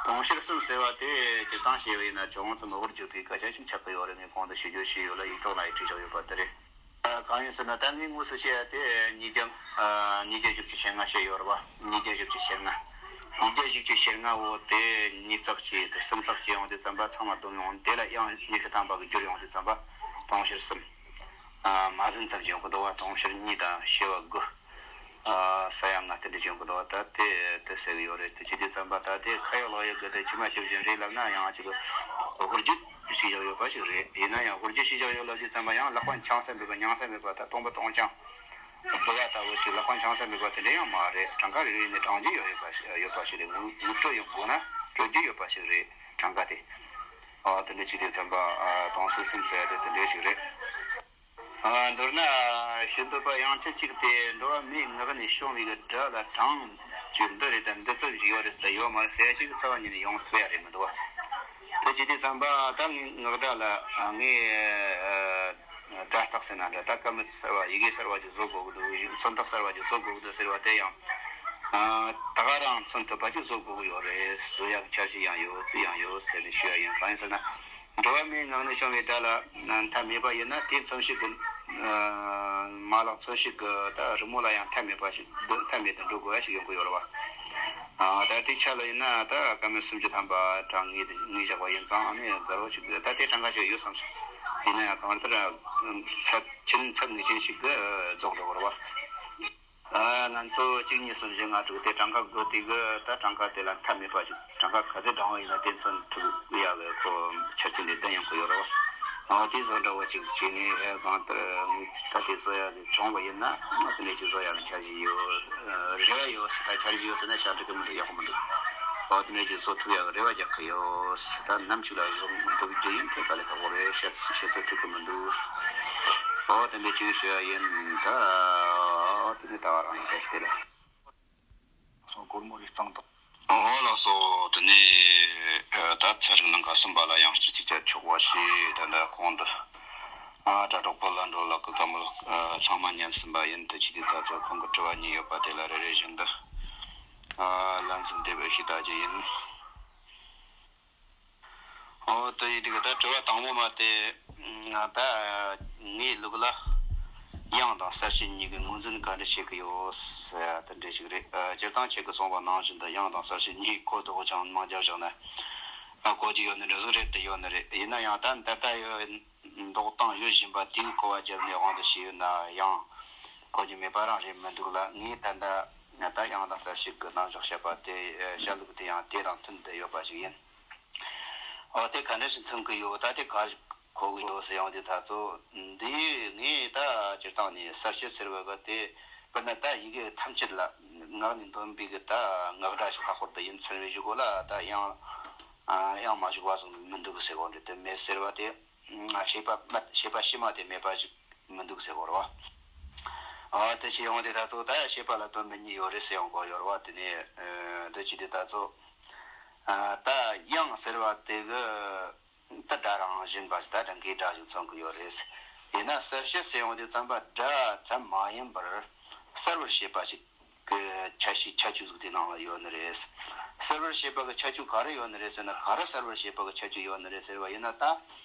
དུང་ཕྱུར་གསུམ་ཟེར་བ་དེ་སྤྱིར་བཏང་བཤད་པ་ཡིན་ན་ཅུང་ཙམ་དབུར་བརྗོད་པའི་སྐད་ཆ་ཞིག་ཆགས་ཀྱི་ཡོད་རེད། ངས་གོང་དུ་ཞུ་རྒྱུ་ཞུས་ཡོད་ལ། ཡིག་ཐོག་ན་ཡང་བྲིས་བཞག་ཡོད་པ་དེ་རེད། ཨ། གང་ཡིན་ཟེར་ན་ད་ངས་དངོས་སུ་བཤད་ཡ་དེ་ཉིས་བརྒྱ། ཨ། ཉིས་བརྒྱ་བཞི་བཅུ་ཞེ་ལྔ་བཤད་ཡོད་རེད་བ། ཉིས་བརྒྱ་བཞི་བཅུ་ཞེ་ལྔ། ཉིས་བརྒྱ་བཞི་བཅུ་ཞེ་ལྔ་བོ་དེ་ཉིས་བརྩེགས་བྱས་དེ་གསུམ་བརྩེགས་བྱས་ཡོང་དུས་ཙམ་པ་ཚང་མ་བསྡོམས་ཡོང་དེ་ལ་དབྱངས་ཉི་ཤུ་ཐམ་པ་གི་བསྒྱུར་ཡོང་དུས་ཙམ་པ་དུང་ཕྱུར་གསུམ། ཨ། མ་ཟིན་ཙམ་གྱི་ཡོང་གི་འདུག་བ། དུང་ཕྱུར་གཉིས་དང་བྱེ་བ་དགུ། ཨ། ས་ཡ་ལྔ་དེ་འདྲ་ཅིག་ཡོང་གི་འདུག་བ། ད་དེ་དེ་ཟེར་གི་ཡོད་རེད། དེ་བྱེད་དུས་ཙམ་པ་ད་དེ་ཁ་ཡོད་ལག་ཡོད་གི་དེ་ཇི་མ་ཇི་བཞིན་རེད་ལབ་ན་ཡང་ཅིག་དབུར་བརྗོད་ཞིག་བཞག་ཡོད་པ་ཞིག་རེད། ཡིན་ན་ཡང་དབུར་བརྗོད་ཞིག་བཞག་ཡོད་ལབ་དུས་ཙམ་པ་ཡང་ལག་པ་འཆང་ས་མེད་པ་མྱང་ས་མེད་པ། ད་སྟོང་པ་སྟོང་རྐྱང་བུ་ག་ལྟ་བུ་ཞིག་ལག་པ་འཆང་ས་མེད་པ་དེ་འདྲ་ཡང་མ་རེད། གྲངས་ཀ་རེ་རེ་ནས་གྲངས་ཀྱི་ཡོད་ཡོད་པ་ཞིག་ཡོད་པ་ཞིག་རེད། ངོ་ངོ་སྤྲོད་ཡོང་དགོས་ན་སྤྲོད་རྒྱུ་ཡོད་པ་ཞིག་རེད། གྲངས་ཀ་དེ། ཨ། དེ་འདྲ་བྱེད་དུས་ཙམ་པ། ཨ། དུང་ཕྱུར་གསུམ་ཟེར་ཡ་དེ་དེ་འདྲ་ཞིག་རེད། ཨ། མདོར་ན་ཞུ་འདོད་པ་ཡང་ཁྱེད་ཅིག་དེ་འགྲོ་བ་མིའི་ངག་ནས་བྱུང་བའི་གི་སྒྲ་ལ་གྲངས་ཀྱི་འདི་རེད་དམ། འདི་ཙམ་ཞིག་ཡོད་རེད་དམ། ཡོད་མ་རེད་ཟེར་ཡ་ཞིག་རྩ་བ་ཉིད་ནས་ཡོང་ཐུབ་ཡ་རེད་མི་འདུག་བ། དེ་བྱེད་དུས་ཙམ་པ་ད་ངས་ངག་སྒྲ་ལ་ངས། ཨ། སྒྲ་རྟགས་ཟེར་ན་འདྲ། ད་ཀ་མད་གསར་བ་ཡི་གེ་གསར་བ་ཅིག་བཟོ་དགོས་ཀྱི་འདུག་མཚོན་རྟགས་གསར་བ་ཅིག་བཟོ་དགོས་ཀྱི་འདུག་ཟེར་བ་དེ་ཡང་། ཨ། ད་ག་རང་མཚོན་ཐུབ་པ་ཅིག་བཟོ་དགོས་ཀྱི་ཡོད་རེད། བཟོ་ཡག་འཆར་གཞི་ཡང་ཡོད། རྩིས་ཡང་ཡོད་ཟེར་ནས་ཞུ་ཡ་ཡིན། གང་ཡིན་ཟེར་ན། འགྲོ་བ་མིའི་ངག་ནས་བྱུང་བའི་སྒྲ་ལ་མཐའ་མེད་པ་ཡིན་ན་དེ་མཚོན་བྱེད་ཀྱི། ཨ། མ་ལག་མཚོན་བྱེད་ཀྱི་ད་རི་མོ་ལ་ཡང་མཐའ་མེད་པ་ཞིག་མཐའ་མེད་དུ་འགྲོ་དགོས་ཡ་ཞིག་ཡོང་གི་ཡོད་རེད་བ། ཨ། ད་དེའི་ཆ་ལ་ཡིན་ན་ད་ཀ་མད་སུམ་ཅུ་ཐམ་པ་གྲངས་ངེས་ངེས་བཞག་པ་ཡིན་ཙང་། ཨ་ནི་དགའ་རོགས་ཅིག་ད་དེ་གྲངས་ཀ་ཞིག་ཡོད་བསམ་སོང་། ཡིན་ན་ཡང་གང་ལྟར་ཚད་ཆེན་ཚད་ངེས་ཅན་ཞིག་གི་རྫོགས་འགྲོ་བ་རེད་བ། ཨ། ང་ཚོ་གཅིག་གཉིས་གསུམ་བཞི་ལྔ་དྲུག་དེ་གྲངས་ཀ་དགུ་དེ་གི་ད་གྲངས་ཀ་དེ་ལ་མཐའ་མེད་པ་ཞིག་གྲངས་ཀ་ག་ཚད་བགྲང་བ་ཡིན་ན་དེ་མཚོན་ཐུབ་ཡག་གི་ཁོ་ཆ་རྐྱེན་དེ་ལྡན་ཡོང་གི་ཡོད་རེད་བ། ཨ། དེ་བཟོ་འདྲ་བོ་ཅིག་བྱས་ནས། ཨ། གང་ལྟར་ངས་ད་དེ་བཟོ་ཡག་གི་བྱུང་བ་ཡིན་ན། ཨ། དེ་འདྲ་ཅིག་བཟོ་ཡག་གི་འཆར་གཞི་ཡོད། ཨ། རེ་བ་ཡོད་ཟེར། ད་འཆར་གཞི་ཡོད་ཟེར་ན་ཤ་འགྲིག་གི་མི་འདུག་ཡག་པོ་མི་འདུག་ཨོ། དེ་འདྲ་ཅིག་བཟོ་ཐུབ་ཡག་གི་རེ་བ་རྒྱག་གི་ཡོད། ད་ནམ་ཞིག་ལ་བཟོ་འགྲུབ་རྒྱུ་ཡིན་དེ་དཀའ་ལས་ཁག་པོ་རེད། བཤད་བཤད་ཚོད་ཐིག་གི་མི་འདུག་ཨོ། དེ་འདྲ་ཅིག་ཞུ་ཡ་ཡིན། ད་ཨོ་དེ་ནས་ད་བ་རང་ཡིན། བཀྲ་ཤིས་བདེ་ལེགས། སོ་སྒོར་མོ་རེ་གཙང་དང་། ཨོ་ལགས་སོ། དེ་ནས་ད་ཚན་རིག་ནང་ག་གསུམ་པ་ལ་ཡང་སྤྱི་གཅིག་ཅར་ཆོག་པ་ཞེས་ད་ལྟ་གོང་དུ། ཨ། དྲ་གྲོགས་པོ་ལྷ་འགྲོ་ལགས་ཀྱིས་བཀའ་མོལ་ཚང་མ་ཉན་ཟིན་པ་ཡིན། དེ་བྱས་དུས་ད་ཚོ་ཁོང་གི་དྲི་བ་གཉིས་ཡོད་པ་དེ་ལ་རེ་རེ་བཞིན་དུ། ཨ། ལན་ཟིན་དེ་བས་ཤེས་ད་རྒྱུ་ཡིན། ཨོ། དེ་ཡིན་དུས་ད་དྲི་བ་དང་པོ་མ་དེ། ད་ངའི་ལུགས་ལ་དབྱངས་དང་གསལ་བྱེད་གཉིས་ཀྱི་ངོས་འཛིན་ག་འདྲ་བྱེད་ཀྱི་ཡོད་ཟེར་ཡ་དེ་འདྲ་ཞིག་རེད། ཨ། སྤྱིར་བཏང་ཁྱེད་ཀྱིས་གསུངས་པ་ནང་བཞིན་དུ་དབྱངས་དང་གསལ་བྱེད་གཉིས་གོ་ལྡོག་ཅིག་མང་རྒྱབ་བཞག་ན། ཨ། གོ་རྒྱུ་ཡོད་ནི་འདྲ་ཟིག་རེད་དེ། ཡོད་ནི་རེད། ཡིན་ན་ཡང་ད་ད་ལྟ་ཡོད། འདོགས་སྟངས་ཡོད་བཞིན་པ་དེའི་གོ་བ་བརྒྱབ་ནས་དབང་དུ་བྱས་ཡོད་ན་ཡང་གོ་རྒྱུ་མེད་པ་རང་རེད་མི་འདུག་ལ། ངས་ད་ལྟ་ད་དབྱངས་དང་གསལ་བྱེད་ཀྱི་རྣམ་གཞག་བཤད་པ་དེ། བཤད་ལུགས་དེ་ཡང་དེ་དང་མཐུན་དུ་ཡོད་པ་ཞིག་ཡིན། འོ། དེ་ག་འདྲ་ཞིག་མཐུན་གྱི་ཡོད། ད་དེ་ག་གོ་གི་འདུག་ཟེར་ཡོང་དུས་ད་ཚོ་འདི་ངས་ད་སྤྱིར་བཏང་ནས་གསལ་བྱེད་ཟེར་བ་གི་དེ། དཔེར་ན་ད་ཡི་གེ་ཐམས་ཅད་ལ་ངག་ནས་འདོན་པའི་གི་ད་ངག་སྒྲ་ཞིག་ལྷག་པར་དུ་ཡིན་ཚུལ་བའི་གཞུག་གུ་ལ་ད་དབྱངས། ཨ། དབྱངས་མ་ཞུགས་པ་ཟིག་མི་འདུག་ཟེར་གོ་འདྲ། དེ་མེད་ཟེར་བ་དེ། ཨ། ཤེས་པ་མ། ཤེས་པ་ཕྱི་མ་དེ་མེད་པ་ཞིག་མི་འདུག་ཟེར་གོ་རེད་བ། ཨ། དེ་བྱས་ཡོང་དུས་ད་ཚོ་ད་ཤེས་པ་ལ་དོན་མེད་གཉིས་ཡོད་རེད་ཟེར་ཡོང་གོ་ཡོད་རེད་བ། དེ་ནས། ཨ། དེ་བྱས་དུས་ད་ཚོ། ཨ། ད་དབྱངས་ཟེར་བ་དེ་གི་ད་སྒྲ་རང་བཞིན་པ་ཞིག་ད་སྒྲ་འགའི་སྒྲ་ཞིག་མཚོན་གི་ཡོད་རེད། ཡིན་ན་གསལ་བྱེད་ཟེར་ཡོང་དུས་ཙམ་པ་སྒྲ་ཙམ་མ་ཡིན་པར་གསལ་བར་བྱེད་པ་ཞིག་གི་ཁྱད་ཆོས་ཁྱད་ཆོས་ཟིག་དེ་ནང་ལ་ཡོད་ནི་རེད། གསལ་བར་བྱེད་པ་གི་ཁྱད་ཆོས་ག་རེ་ཡོད་ནི་རེད་ཟེར་ན། ག་རེ་གསལ་བར་བྱེད་པ་གི་ཁྱད་ཆོས་ཡོད་ནི་རེད་ཟེར་བ་ཡིན་ན་ད།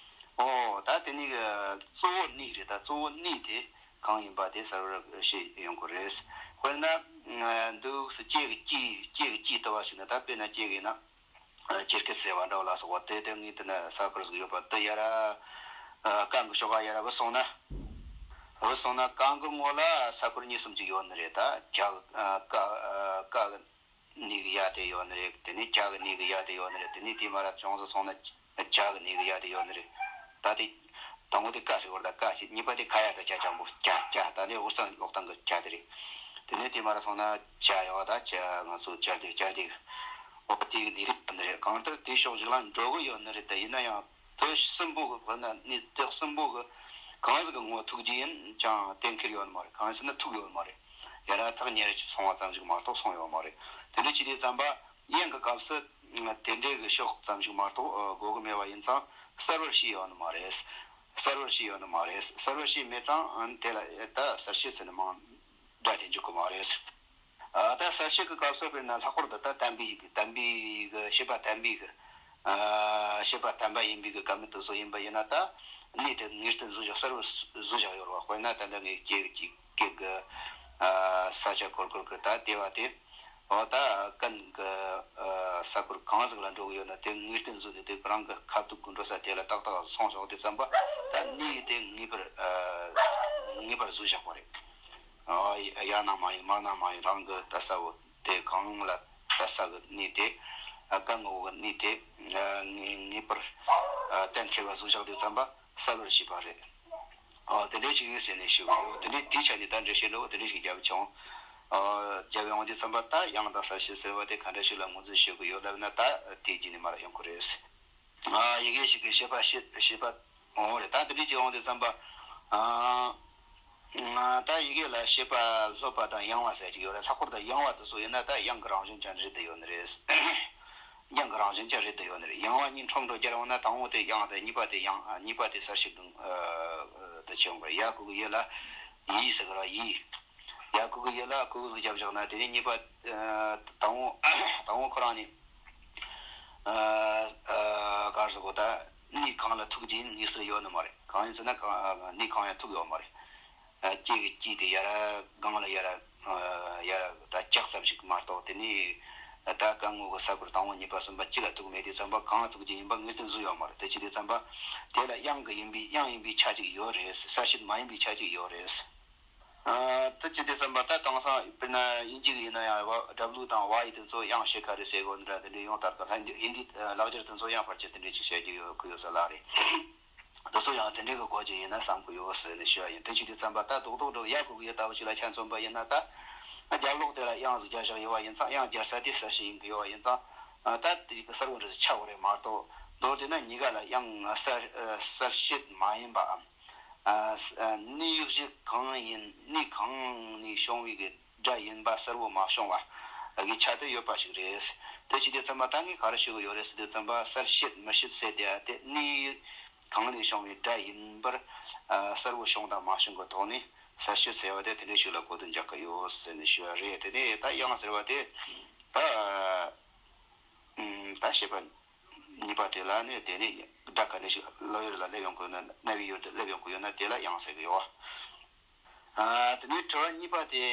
ཨོ་ད་དེ་ནི་གི་གཙོ་བོ་གནས་རེད། ད་གཙོ་བོ་གནས་དེ་གང་ཡིན་པ་དེ་གསལ་བར་བྱེད་ཡོང་གི་རེད། དཔེར་ན་འདུག་སེ་ལྕེ་གི་ལྕེ་ལྕེ་གི་ལྕེ་ལྟ་བ་ཞིག་ན། ད་དཔེར་ན་ལྕེ་གི་ཡིན་ན། ཆེར་སྐད་ཟེར་བ་འདྲ་བ་ལ་སོགས་པ་དེ་དེ་ངས་དེ་ན་ས་ཁུལ་ཟིག་ཡོད་པ་དེ་ཡ་ར། ཨ། རྐང་གི་ཤོག་ཁ་ཡ་ར་བུད་སོང་ན། བུད་སོང་ན་རྐང་གི་ངོ་ལ་ས་ཁུལ་གཉིས་གསུམ་ཅིག་ཡོད་ནི་རེད། ད་ལྕགས། ཨ། རྐ་ཨ། རྐ་གི་ནས་གི་ཡ་དེ་ཡོད་ནི་རེད། དེ་ནས་ལྕགས་གི་ནས་གི་ཡ་དེ་ཡོད་ནི་རེད། དེ་ནས་དེ་མ་ར་ཅུང་ཟད་སོང་ན་ལྕགས་གི་ནས་གི་ཡ་དེ་ཡོད་ནི་རེད། ད་དེ་དང་པོ་དེ་རྐ་ཟེར་བར་ད་རྐ་ཟེར། གཉིས་པ་དེ་ཁ་ཡ་ད་ཆ་ཆང་པོ་ཀྱ་ཀྱ། ད་དེ་དབུས་གཙང་ཀློག་སྟངས་གི་ཀྱ་དེ་རེད། དེ་ནས་དེ་མ་ར་སོང་ན་ཇ་ཡོད། ད་ཇ་ང་ཚོ་ཇར་དེ་ཇར་དེ་གི། འོ་དེ་གི་ནས་རེད་ནི་རེད། གང་ལྟར་དེ་ཕྱོགས་ཞིག་ལ་འགྲོ་གི་ཡོད་ནི་རེད། དེ་ཡིན་ན་ཡང་དེ་གསུམ་པོ་གི་བར་ན་ནས་དེ་གསུམ་པོ་གི་གང་ཟིག་གི་ངོ་ཐུག་རྒྱུ་ཡིན་ཀྱང་གཏན་འཁེལ་ཡོད་ནི་མ་རེད། གང་ཡིན་ཟེར་ན་ཐུག་ཡོད་ནི་མ་རེད། ཡ་ར་ཐག་ཉེ་ར་ཅིག་སོང་བ་ཙམ་ཞིག་མ་གཏོགས་སོང་ཡོད་མ་རེད། དེ་འདྲ་བྱས་དུས་ཙམ་པ་དབྱངས་ཀྱི་སྐབས་སུ་དེ་འདྲའི་གི་ཕྱོགས་ཙམ་ཞིག་མ་གཏོགས་གོ་གི་མེད་པ་ཡིན་ཙང་གསལ་བར་བྱས་ཡོད་ནི་མ་རེད། གསལ་བར་བྱས་ཡོད་ནི་མ་རེད། གསལ་བར་བྱས་མེད་ཙང་དེ་ལ་ད་གསལ་བྱེད་ཟེར་ནི་མང་སྒྲ་དེ་འཇུག་གི་མ་རེད། ཨ། ད་གསལ་བྱེད་ཀྱི་སྐབས་སུ་དཔེར་ན་ལྷག་པར་དུ་ད་དམ་པའི་གི་དམ་པའི་གི་བྱེད་པ་དམ་པའི་གི། ཨ། བྱེད་པ་དམ་པ་ཡིན་པའི་གི་སྐབས་མི་དེ་ཚོ་ཡིན་པ་ཡིན་ན་ད་གནས་དེ་ངེས་གཏན་བཟོ་བཞག་གསལ་བོ་བཟོ་བཞག་ཡོད་རེད་བ། དཔེར་ན་ད་ལྟ་ངས་སྐྱེ་གི་སྐྱེ་གི། ཨ། ས་ཆ་ཁོར་ཁོར་གི་ད་ལྟེ་བ་དེ། འོ་ད་ཀུན་གི། ཨ། ས་ཁུལ་གང་ཟིག་ལ་འགྲོ་གི་ཡོད་ན་དེ་ངེས་གཏན་བཟོས་ཏེ་དེ་རང་གི་ཁ་ཐུག་གི་འགྲོ་ས་དེ་ལ་ཏག་ཏག་སོང་ཆོག་དུས་ཙམ་པ་ད་གནས་དེ་ངེས་པར། ཨ། ངེས་པར་བཟོས་བཞག་པ་རེད། ཨ། ཡར་ན་མ་ཡིན་མར་ན་མ་ཡིན། རང་གི་ལྟ་ས་བོ་དེ་གང་ལ་ལྟ་ས་གི་གནས་དེ། ཨ། ཀ་ངོ་བོ་གི་གནས་དེ། ཨ། ངེས་ངེས་པར། ཨ། གཏན་འཁེལ་བ་བཟོས་བཞག་དུས་ཙམ་པ་གསལ་བར་བྱས་པ་རེད། ཨ། དེ་འདྲའི་ཞིག་ཡིན་ཟེར་ནས་ཞུ་གི་ཡོད། དེ་འདྲའི་དེའི་ཆ་ནས་ད་འགྲེལ་བཤད་འདྲ་བོ་དེ་འདྲའི་ཞིག་རྒྱབ་བྱུང་། ཨ། རྒྱབ་ཡོང་དུས་ཙམ་པ་ད་དབྱངས་དང་གསལ་བྱེད་ཟེར་བ་དེ་ག་འདྲ་ཞིག་ལ་ངོས་འཛིན་བྱེད་དགོས་ཡོད་ལབ་ན་ད་དེ་རྒྱུད་ནས་མར་ཡོང་གི་རེད། ཨ། ཡི་གེ་ཞིག་གི་བྱེད་པ་བྱེད་བྱེད་པ། འོ་རེད། ད་འདི་འདྲའི་ཅིག་ཡོང་དུས་ཙམ་པ། ཨ། ད་ཡི་གེ་ལ་བྱེད་པ་སློབ་པ་དང་ཡང་བ་ཟེར་ཅིག་ཡོད་རེད། ལྷག་པར་དུ་ཡང་བ་དེ་ཚོ་ཡིན་ན་ད་དབྱངས་ཀྱི་རང་བཞིན་ཅན་རེད་དུ་ཡོད་ནི་རེད། དབྱངས་ཀྱི་རང་བཞིན་ཅན་རེད་དུ་ཡོད་ནི་རེད། ཡང་བ་གཉིས་ཁྲོམ་འགྲོ་རྒྱུ་ཡོང་ན་དང་པོ་དེ་དབྱངས་དེ། གཉིས་པ་དེ་དབྱངས། ཨ། གཉིས་པ་དེ་གསལ་བྱེད་དུ། ཨ། དུ་ཆེ་ཡོང་གི་རེད། ཡ་གི་གུ་ཡི་ལ་ཡི་ཟེར་གི་རེད། ཡི། ཡ་གི་གུ་ཡི་ལ་གི་གུ་གུ་རྒྱབ་བཞག་ན་དེ་ནས་གཉིས་པ། ཨ། དང་པོ་དང་པོ་ཁོ་རང་ནས། ཨ། ཨ། ག་རེ་ཟེར་དགོས། ད་གནས་གང་ལ་ཐུག་རྒྱུ་ཡིན་ངེས་ཟེར་ཡོད་ནི་མ་རེད། གང་ཡིན་ཟེར་ན་གང་། ཨ། གནས་གང་ཡང་ཐུག་ཡོད་མ་རེད། ཨ། སྐྱེ་གི་སྐྱེ་དེ་ཡ་ར་སྒང་ལ་ཡ་ར། ཨ། ཡ་ར་ད་ལྕགས་ཙམ་ཞིག་མ་གཏོགས་དེ་ནས་ད་ཀ་ངོ་གི་ས་ཁུལ་དང་པོ་གཉིས་པ་གསུམ་པ་གཅིག་ལ་ཐུག་མེད་དུས་ཙམ་པ་གང་ལ་ཐུག་རྒྱུ་ཡིན་པ་ངེས་གཏན་བཟོས་ཡོད་མ་རེད། དེ་བྱེད་དུས་ཙམ་པ་དེ་ལ་དབྱངས་ཀྱི་ཡིན་པའི། དབྱངས་ཡིན་པའི་ཆ་གཅིག་ཡོད་རེད། གསལ་བྱེད་མ་ཡིན་པའི་ཆ་གཅིག་ཡོད་རེད། ཨ། དེ་བྱེད་དུས་ཙམ་པ་ད་དེང་སང་དཔེར་ན་དབྱིན་ཇི་གི་ཡིན་ན་ཡང་བ། W་དང་Y་དེ་ཚོ་དབྱངས་ཕྱེད་ཀ་རེད་ཟེར་གོ་འདྲ་དེ་འདྲའི་ཡོང་དར་གི། ལྷ་འདི་ཧིན་དི་ལག་འཁྱེར་དེ་ཚོ་ཡང་ཕལ་ཆེར་དེ་འདྲའི་ཅིག་བཤད་རྒྱུ་ཡོད་གི་ཡོད་ས་ལ་རེད། དེ་ཚོ་ཡང་དེ་འདྲའི་གི་གོ་རྒྱུ་ཡིན་ན་བསམ་གི་ཡོད་ཟེར་ནས་ཞུ་བ་ཡིན། དེ་བྱེད་དུས་ཙམ་པ་ད་རྡོག་རྡོག་འདྲ་བོ་ཡ་གི་གུ་ཡི་ལྟ་བུ་ཞིག་ལ་ཆ་མཚོན་པ་ཡིན་ན། ད་རྒྱབ་ལོགས་དེ་ལ་དབྱངས་ཟིག་སྦྱར་བཞག་ཡོད་པ་ཡིན་ཙང་། དབྱངས་སྦྱར་ས་དེ་གསལ་བྱེད་ཡིན་གི་ཡོད་པ་ཡིན་ཙང་། ད་དེ་གི་གསལ་བོ་འདྲ་ཟིག་ཆགས་པ་རེད་མ་གཏོགས། མདོར་བསྡུས་ན་གཉིས་ཀ་ལ་དབྱངས་གསལ་གསལ་བྱེད་མ་ཡིན་པའམ། ཨ། གནས་གཞི་གང་ཡིན། གནས་གང་ནས་བྱུང་བའི་གི་སྒྲ་ཡིན་པ་གསལ་བོ་མ་བྱུང་བ་གི་ཆ་དེ་ཡོད་པ་ཞིག་རེད། དེ་བྱེད་དུས་ཙམ་པ་ད་ངས་ག་རེ་ཞུ་གི་ཡོད་རེད་ཟེར་དུས་ཙམ་པ་གསལ་བྱེད་མི་བྱེད་ཟེར་དེ། ཨ། དེ་གནས་གང་ནས་བྱུང་བའི་སྒྲ་ཡིན་པར། ཨ། གསལ་བོ་བྱུང་དང་མ་བྱུང་གི་ཐོག་ནས་གསལ་བྱེད་ཟེར་བ་དེ་དེ་འདྲའི་ཞིག་ལ་གོ་དོན་རྒྱག་གི་ཡོད་ཟེར་ནས་ཞུ་བ་རེད། དེ་ནས་ད་དབྱངས་ཟེར་བ་དེ་ད། ཨ། ད་བྱེད་པ་གཉིས་པ་དེ་ལ་ནི་དེ་ནི་སྒྲ་ག་འདྲ་ཞིག་བློ་ཡུལ་ལ་སླེབས་ཡོང་གི་ཡོད་ན། རྣ་བའི་ཡུལ་དུ་སླེབས་ཡོང་གི་ཡོད་ན་དེ་ལ་དབྱངས་ཟེར་གི་ཡོད། ཨ། དེ་ནས་དྲི་བ་གཉིས་པ་དེ།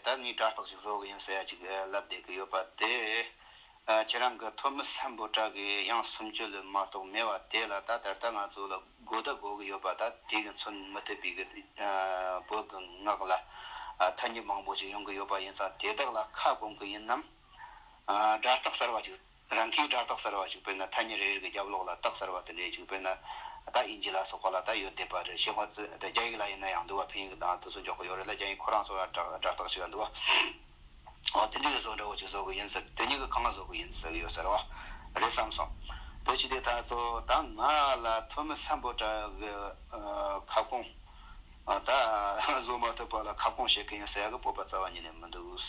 ད་ངས་སྒྲ་རྟགས་ཤིག་བཟོ་གི་ཡིན་ཟེར་ཡ་ཅིག་ལབ་བསྡད་གི་ཡོད་པ་དེ། ཨ། ཁྱེད་རང་གི་ཐོན་མི་སམ་བྷོ་ཊ་གི་དབྱངས་སུམ་ཅུ་ལས་མ་གཏོགས་མེད་པ་དེ་ལ་ད་ད་ལྟ་ང་ཚོ་ལ་གོ་བརྡ་གོ་གི་ཡོད་པ་ད་དེ་གི་མཚོན་མི་ཐུབ་པའི་གི། ཨ། བོད་གི་ངག་ལ། ཨ། ཐ་སྙད་མང་པོ་ཞིག་ཡོང་གི་ཡོད་པ་ཡིན་ཙང་དེ་དག་ལ་ཁ་སྐོང་གི་ཡིན་ནམ། ཨ། སྒྲ་རྟགས་གསར་བ་ཅིག་རང་གིས་སྒྲ་རྟགས་གསར་བ་ཅིག་དཔེར་ན་ཐ་སྙད་རེ་རེ་གི་རྒྱབ་ལོགས་ལ་རྟགས་གསར་བ་དེ་འདྲ་ཅིག་དཔེར་ན་ད་དབྱིན་ཇི་ལ་སོགས་པ་ལ་ད་ཡོད་བསྡད་པ་རེད། ཤེས་ཁོ་ཚོས་ད་རྒྱ་ཡིག་ལ་ཡིན་ན་ཡང་འདུག་བ། ཕིན་ཡིག་དང་དེ་ཚོ་འཇོག་གི་ཡོད་རེད་ལ། རྒྱ་ཡིག་ཁོ་རང་ཚོ་ལ་སྒྲ་སྒྲ་རྟགས་ཤིག་ལ་འདུག་བ། འོ་དེ་འདྲའི་བཟོ་འདྲ་བོ་ཅིག་བཟོ་གི་ཡིན་ཟེར། དེ་གཉིས་ཀྱི་གང་བཟོ་གི་ཡིན་ཟེར་གི་ཡོད་ཟེར་བ་རེད་བསམ་སོང་། དེ་བྱས་ཏེ་ད་ཚོ་ད་ང་ལ་ཐོན་མི་སམ་བྷོ་ཊ་གི། ཨ། ཁ་སྐོང་། ཨ། ད་བཟོ་མ་ཐུབ་པ་ལ་ཁ་སྐོང་བྱེད་གི་ཡིན་ཟེར་ཡ་གི་སྤོབས་པ་རྩ་བ་ཉིད་ནས་མི་འདུག།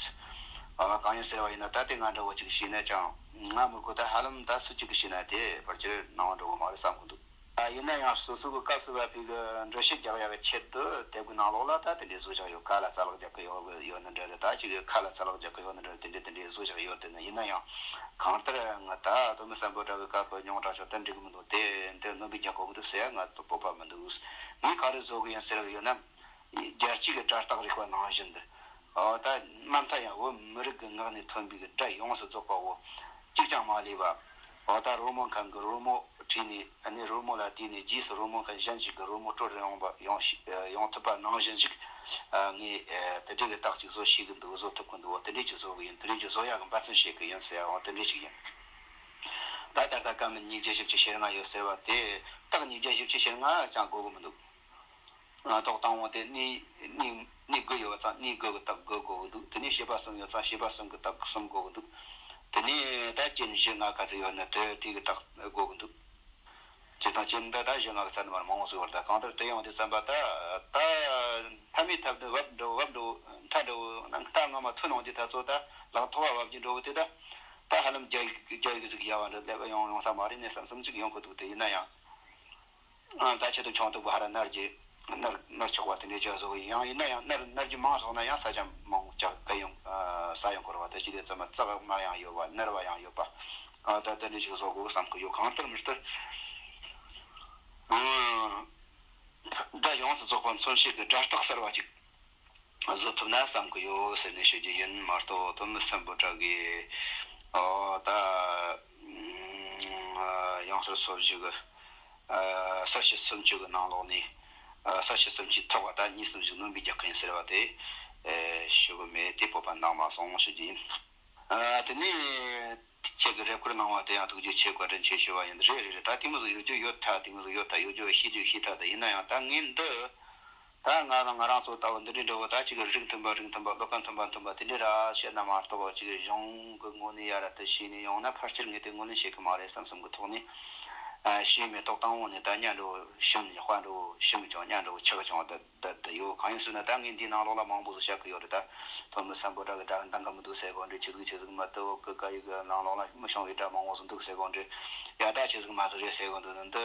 ཨ། གང་ཡིན་ཟེར་བ་ཡིན་ན་ད་དེ་ང་འདྲ་བོ་ཅིག་བྱས་ན་ཅང་ང་མི་དགོས། ད་ཧ་ལམ་ད་སུ་གཅིག་གིས་བྱས་ན་དེ་ཕལ་ཆེར་སྣང་བ་འགྲོ་གི་མ་རེད་བསམ་གི་འདུག། ཡིན་ན་ཡང་སོ་སོ་གི་སྐབས་སུ་བབས་པའི་གི་འགྲེལ་བཤད་རྒྱག་ཡག་གི་ཆེད་དུ་དེབ་གི་ནང་ལོགས་ལ་ད་དེ་འདྲའི་བཟོ་བཞག་ཡོད། ཁ་ལ་རྩ་ལག་རྒྱག་གི་ཡོད་ཡོད་ནི་འདྲ་རེད། ད་ཅིག་ཁ་ལ་རྩ་ལག་རྒྱག་གི་ཡོད་ནི་འདྲ་རེད། དེ་འདྲའི་དེ་འདྲའི་བཟོ་བཞག་ཡོད་དེ་ནི། ཡིན་ན་ཡང་གང་ལྟར་ང་ད་སྟོད་སྨད་སམ་བྷོ་ཊ་གི་བཀའ་བཀོད་མྱོང་དྲགས་ཤོག་ད་འགྲིག་གི་མི་འདུག་དེ་འདིར་སྣོན་པ་རྒྱག་དགོས་ཀྱི་འདུག་ཟེར་ང་སྤོབས་པ་མི་འདུག་ངས་ག་རེ་བཟོ་གི་ཡིན་ཟེར་གི་ཡོད་ན། རྒྱལ་སྤྱི་གི་སྒྲ་རྟགས་རིག་པ་ནང་བཞིན་དུ། འོ་ད་མ་མཐའ་ཡང་བོད་མི་རིགས་ཀྱི་ངག་ནས་ཐོན་པའི་གི་སྒྲ་ཡོངས་སུ་རྫོགས་པ་བོ་གཅིག་ཀྱང་མ་ལུས་པ། འོ་ད་རོལ་མོ་མཁན་གྱི་རོལ་མོ་བྲིས་ནས། ཨ་ནི་རོལ་མོ་ལ་བརྟེན་ནས་རྗེས་སུ་རོལ་མོ་མཁན་གཞན་ཞིག་གི་རོལ་མོ་དཀྲོལ་རུ་ཡོང་བ་ཡོང་ཤི- ཡོང་ཐུབ་པ་ནང་བཞིན་ཞིག་ངས་དེ་འདྲའི་གི་རྟགས་ཅིག་བཟོ་ཤེས་ཀྱི་འདུག་བཟོ་ཐུབ་ཀྱི་འདུག་འོ་དེ་འདྲའི་ཅིག་བཟོ་གི་ཡིན། དེ་འདྲའི་ཅིག་བཟོ་ཡག་གི་འབད་བརྩོན་བྱེད་ཀྱི་ཡིན་ཟེར། འོ་དེ་འདྲའི་ཅིག་ཡིན། ད་ད་ལྟ་སྐར་མ་ཉིས་བརྒྱ་བཞི་བཅུ་ཞེ་ལྔ་ཡོད་ཟེར་བ་དེ་རྟགས་ཉིས་བརྒྱ་བཞི་བཅུ་ཞེ་ལྔ་ཅང་དགོས་ཀྱི་མི་འདུག་ཐོག་དང་པོ་དེ་གནས་གནས་གནས་དགུ་ཡོད་ཙང་གནས་དགུ་གི་རྟགས་དགུ་དགོས་ཀྱི་འདུག་དེ་ནས་བྱེད་པ་གསུམ་ཡོད་ཙང་བྱེད་པ་གསུམ་གི་རྟགས་གསུམ་དགོས་ཀྱི་འདུག་དེ་ནས་ད་རྐྱེན་བཞི་ལྔ་ག་ཚོད་ཡོད་ན་དེ་དེ་གི་རྟགས་དགོས་ཀྱི་འདུག་སྤྱིར་བཏང་རྐྱེན་འདི་ད་བཞི་ལྔ་གི་ཚད་ནི་མར་མང་བོ་ཟིག་ཡོད་རེད། ད་གང་ལྟར་དེ་ཡོང་དུས་ཙམ་པ་ད་ད་ཐ་མའི་ཐད་དུ་བབ་འགྲོ་བབ་འགྲོ་མཐའ་འགྲོ་ན་མཐའ་སྔ་མ་ཐོན་ཡོང་དུས་ད་ཚོ་ད་ལག་ཐོག་བ་བབ་ཀྱི་འགྲོ་གི་དེ་ད་ད་ཧ་ལམ་རྒྱ་ཡིག་རྒྱ་ཡིག་ཟིག་ཡ་བ་འདྲ་ལེགས་ཡོང་ཡོང་ས་མ་རེད་ནས་བསམ་བསམ་ཅིག་ཡོང་གི་འདུག་དེ་ཡིན་ན་ཡང་། ཨ། ད་ཆེད་དུ་ཆུང་དུ་བ་ཧ་ར་ནར་གྱི་ནར་ནར་ཆོག་པ་དེ་འདྲའི་ཅིག་བཟོ་གི་ཡིན། ཡང་ཡིན་ན་ཡང་ནར་ནར་གྱི་མང་སོང་ན་ཡང་ས་ཆ་མང་ཅག་ག་ཡོང་ས་ཡོང་དགོས་རེད་བ། དེ་ཅི་དེ་ཙམ་མ་ཙག་མ་ཡང་ཡོད་པ་ནར་བ་ཡང་ཡོད་པ། ཨ། ད་དེ་འདྲའི་ཅིག་བཟོ་དགོས་བསམ་གི་ཡོད། གང་ལྟར་མི་ལྟར། ཨ། ད་ཡོངས་སུ་རྫོགས་པ་མཚོན་བྱེད་ཀྱི་སྒྲ་རྟགས་གསར་བ་ཅིག་བཟོ་ཐུབ་ན་བསམ་གི་ཡོད་ཟེར་ནས་ཞུ་རྒྱུ་ཡིན་མ་གཏོགས། སྟོད་སྨད་སམ་བྷོ་ཊ་གི། ཨོ། ད་ཡང་སར་སོ་བཞི་གི། ཨ། ས་བྱི་སུམ་ཅུ་གི་ནང་ལོགས་ནས། ཨ། ས་བྱི་སུམ་ཅུའི་ཐོག་ད་གཉིས་གསུམ་ཞིག་སྣོན་པ་རྒྱག་གི་ཡིན་ཟེར་བ་དེ། ཨེ། ཞུ་གི་མེད་དེ་སྤོབས་པ་འདང་མ་སོང་ཞུ་རྒྱུ་ཡིན། ཨ། དེ་ནས་ཁྱེད་ཀྱི་རེ་སྐུལ་གནང་བ་དེ་ཡང་ཐུགས་རྗེ་ཆེ། བཀའ་དྲིན་ཆེ་ཞུ་བ་ཡིན། རེད་རེད་རེད། ད་དེ་མོ་ཟིག་ཡོད་རྒྱུ་ཡོད། ད་དེ་མོ་ཟིག་ཡོད། ད་ཡོད་རྒྱུ་ཤེས་རྒྱུ་ཤེས། ད་ད་ཡིན་ན་ཡང་ད་ངས་འདི། ད་ང་རང་ང་རང་ཚོ་ལྟ་བུ་འདི་འདྲའི་འདྲ་བོ་ད་ཅིག་རིགས་མཐུན་པ་རིགས་མཐུན་པ། བློ་ཁ་མཐུན་པ་མཐུན་པ་དེ་འདྲའི་ར་བཤད་ན་མ་གཏོགས། ཅིག་གཞུང་གི་ངོས་ནས་ཡ་ར་དེ་བྱས་ནས་ཡོང་ན་ཕལ་ཆེར་ངས་དེ་ངོས་ལེན་བྱེད་གི་མ་རེད་བསམ་བསམ་གི་ཐོག་ནས། ཨ། བྱས་མེད། ཐོག་དང་པོ་ནས་ད་གཉའ་འགྲོ་ཤི་མི་ཆོག་གཉའ་འགྲོ་ཤི་མི་ཆོག་གཉའ་འགྲོ་ཆག་ཆོག་ད་ད་ད་ཡོད། གང་ཡིན་ཟེར་ན་ད་ངས་འདིའི་ནང་ལོགས་ལ་མང་པོ་ཟིག་བཤད་གི་ཡོད་རེད། ད་སྟོད་སྨད་སམ་བྷོ་ཊ་གི་སྒྲ་འདང་གི་མི་འདུག་ཟེར་གོ་འདྲ། ཆི་ཟིག་ཆི་ཟིག་མ་གཏོགས་གི་སྐད་ཡིག་གི་ནང་ལོགས་ལ་མི་ཤོང་བའི་སྒྲ་མང་པོ་ཟིག་འདུག་ཟེར་གོ་འདྲ། ཡ་ད་ཆི་ཟིག་མ་ཟིག་རེད་ཟེར་གོ་འདུག་ནི་འདི།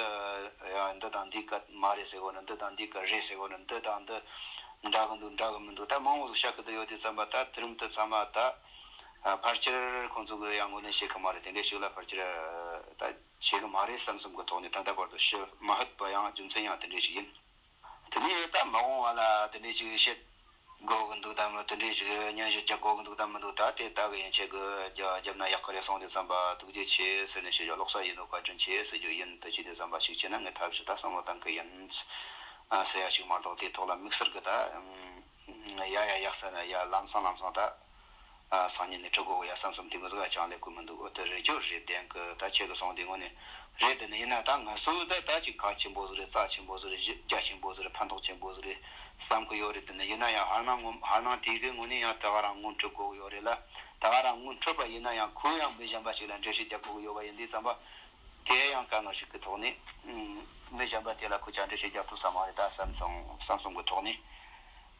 ཡ་འདི་དང་འདི་ག་མ་རེད་ཟེར་གོ་ནི། འདི་དང་འདི་ག་རེད་ཟེར་གོ་ནི། འདི་དང་འདི་འདྲ་གི་འདུག་འདྲ་གི་མི་འདུག་ད་མང་པོ་ཟིག་བཤད་གི་འདུག་ཡོད་དུས་ཙམ་པ། ད་དེ་རིང་དུ་ཚང་མ་ད་ཕལ་ཆེར་ཁོང་ཚོ་གི་ཡང་ངོས་ལེན་བྱེད་གི་མ་རེད། དེ་འདྲའི་ཞིག་ལ་ཕལ་ཆེར་ད་བྱེད་གི་མ་རེད་བསམ་བསམ་གི་ཐོག་ནས་ད་ལྟ་བར་དུ་ཞུ་མ་ཧད་པ་ཡང་རྒྱུ་མཚན་ཡང་དེ་འདྲའི་ཞིག་ཡིན། དེ་ནས་ད་མ་འོངས་པ་ལ་དེ་འདྲའི་ཅིག་བཤད་དགོས་ཀྱི་འདུག་དམ། དེ་འདྲའི་ཅིག་སྙན་ཞུ་རྒྱག་དགོས་ཀྱི་འདུག་དམ་མི་འདུག་ད་དེ་ལྟ་གི་ཡིན། ཁྱེད་ཀྱིས་རྒྱབ་ན་ཡག་གི་རེད་གསུངས་དུས་ཙམ་པ་ཐུགས་རྗེ་ཆེ་ཟེར་ནས་ཞུ་རྒྱུ། ལོག་ས་ཡིན་ནོ་བཀའ་དྲིན་ཆེ་ཟེར་རྒྱུ་ཡིན། དེ་བྱས་དུས་ཙམ་པ་ཞིག་བྱས་ན་ངས་ཐབས་ཤེས་ད་བསམ་བློ་བཏང་གི་ཡིན་ཟེར་ཡ་ཞིག་མ་གཏོགས། དེ་ཐོག་ལ་དམིགས་བསལ་གི་ད་ཡ་ཡ་ཡག་ས་ན་ཡ་ལམ་སང་ལམ་སང་ད། ཨ། སང་ཉིན་ནས་ཁྲིད་དགོས་ཡ་བསམ་བསམ་དེ་མོ་ཟིག་ཅང་ལས་ཀྱི་མི་འདུག་འོ་དེ་རེད་རྒྱུ་རེད། བདེན་གི། ད་ཁྱེད་ཀྱི་གསུང་དེ་དངོས་གནས་རེད། དེ་ནི་ཡིན་ན་ད་ང་ཚོ་ད་ད་ཅིག་ཁག་ཆེན་པོ་ཟིག་རེད། རྩ་ཆེན་པོ་ཟིག་རེད། རྒྱ་ཆེན་པོ་ཟིག་རེད། ཕན་ཐོགས་ཆེན་པོ་ཟིག་རེད་བསམ་གི་ཡོད་རེད། དེ་ནི་ཡིན་ན་ཡང་ཧར་ནང་ངོ་ཧར་ནང་དེ་གི་ངོས་ནས་ཡང་ད་ག་རང་ངོ་འཕྲོད་དགོས་ཀྱི་ཡོད་རེད་ལ། ད་ག་རང་ངོ་འཕྲོད་པ་ཡིན་ན་ཡང་ཁོས་ཡང་མི་གཞན་པ་ཞིག་ལ་འགྲེལ་བཤད་རྒྱག་དགོས་ཀྱི་ཡོད་པ་ཡིན་དུས་ཙམ་པ། དེ་ཡང་དཀའ་ངལ་ཞིག་གི་ཐོག་ནས། ཨུམ། མི་གཞན་པ་དེ་ལ་ཁོས་ཀྱང་འགྲེལ་བཤད་རྒྱག་ཐུབ་ས་མ་རེད་ད་བསམ་སོང་བསམ་སོང་གི་ཐོག་ནས།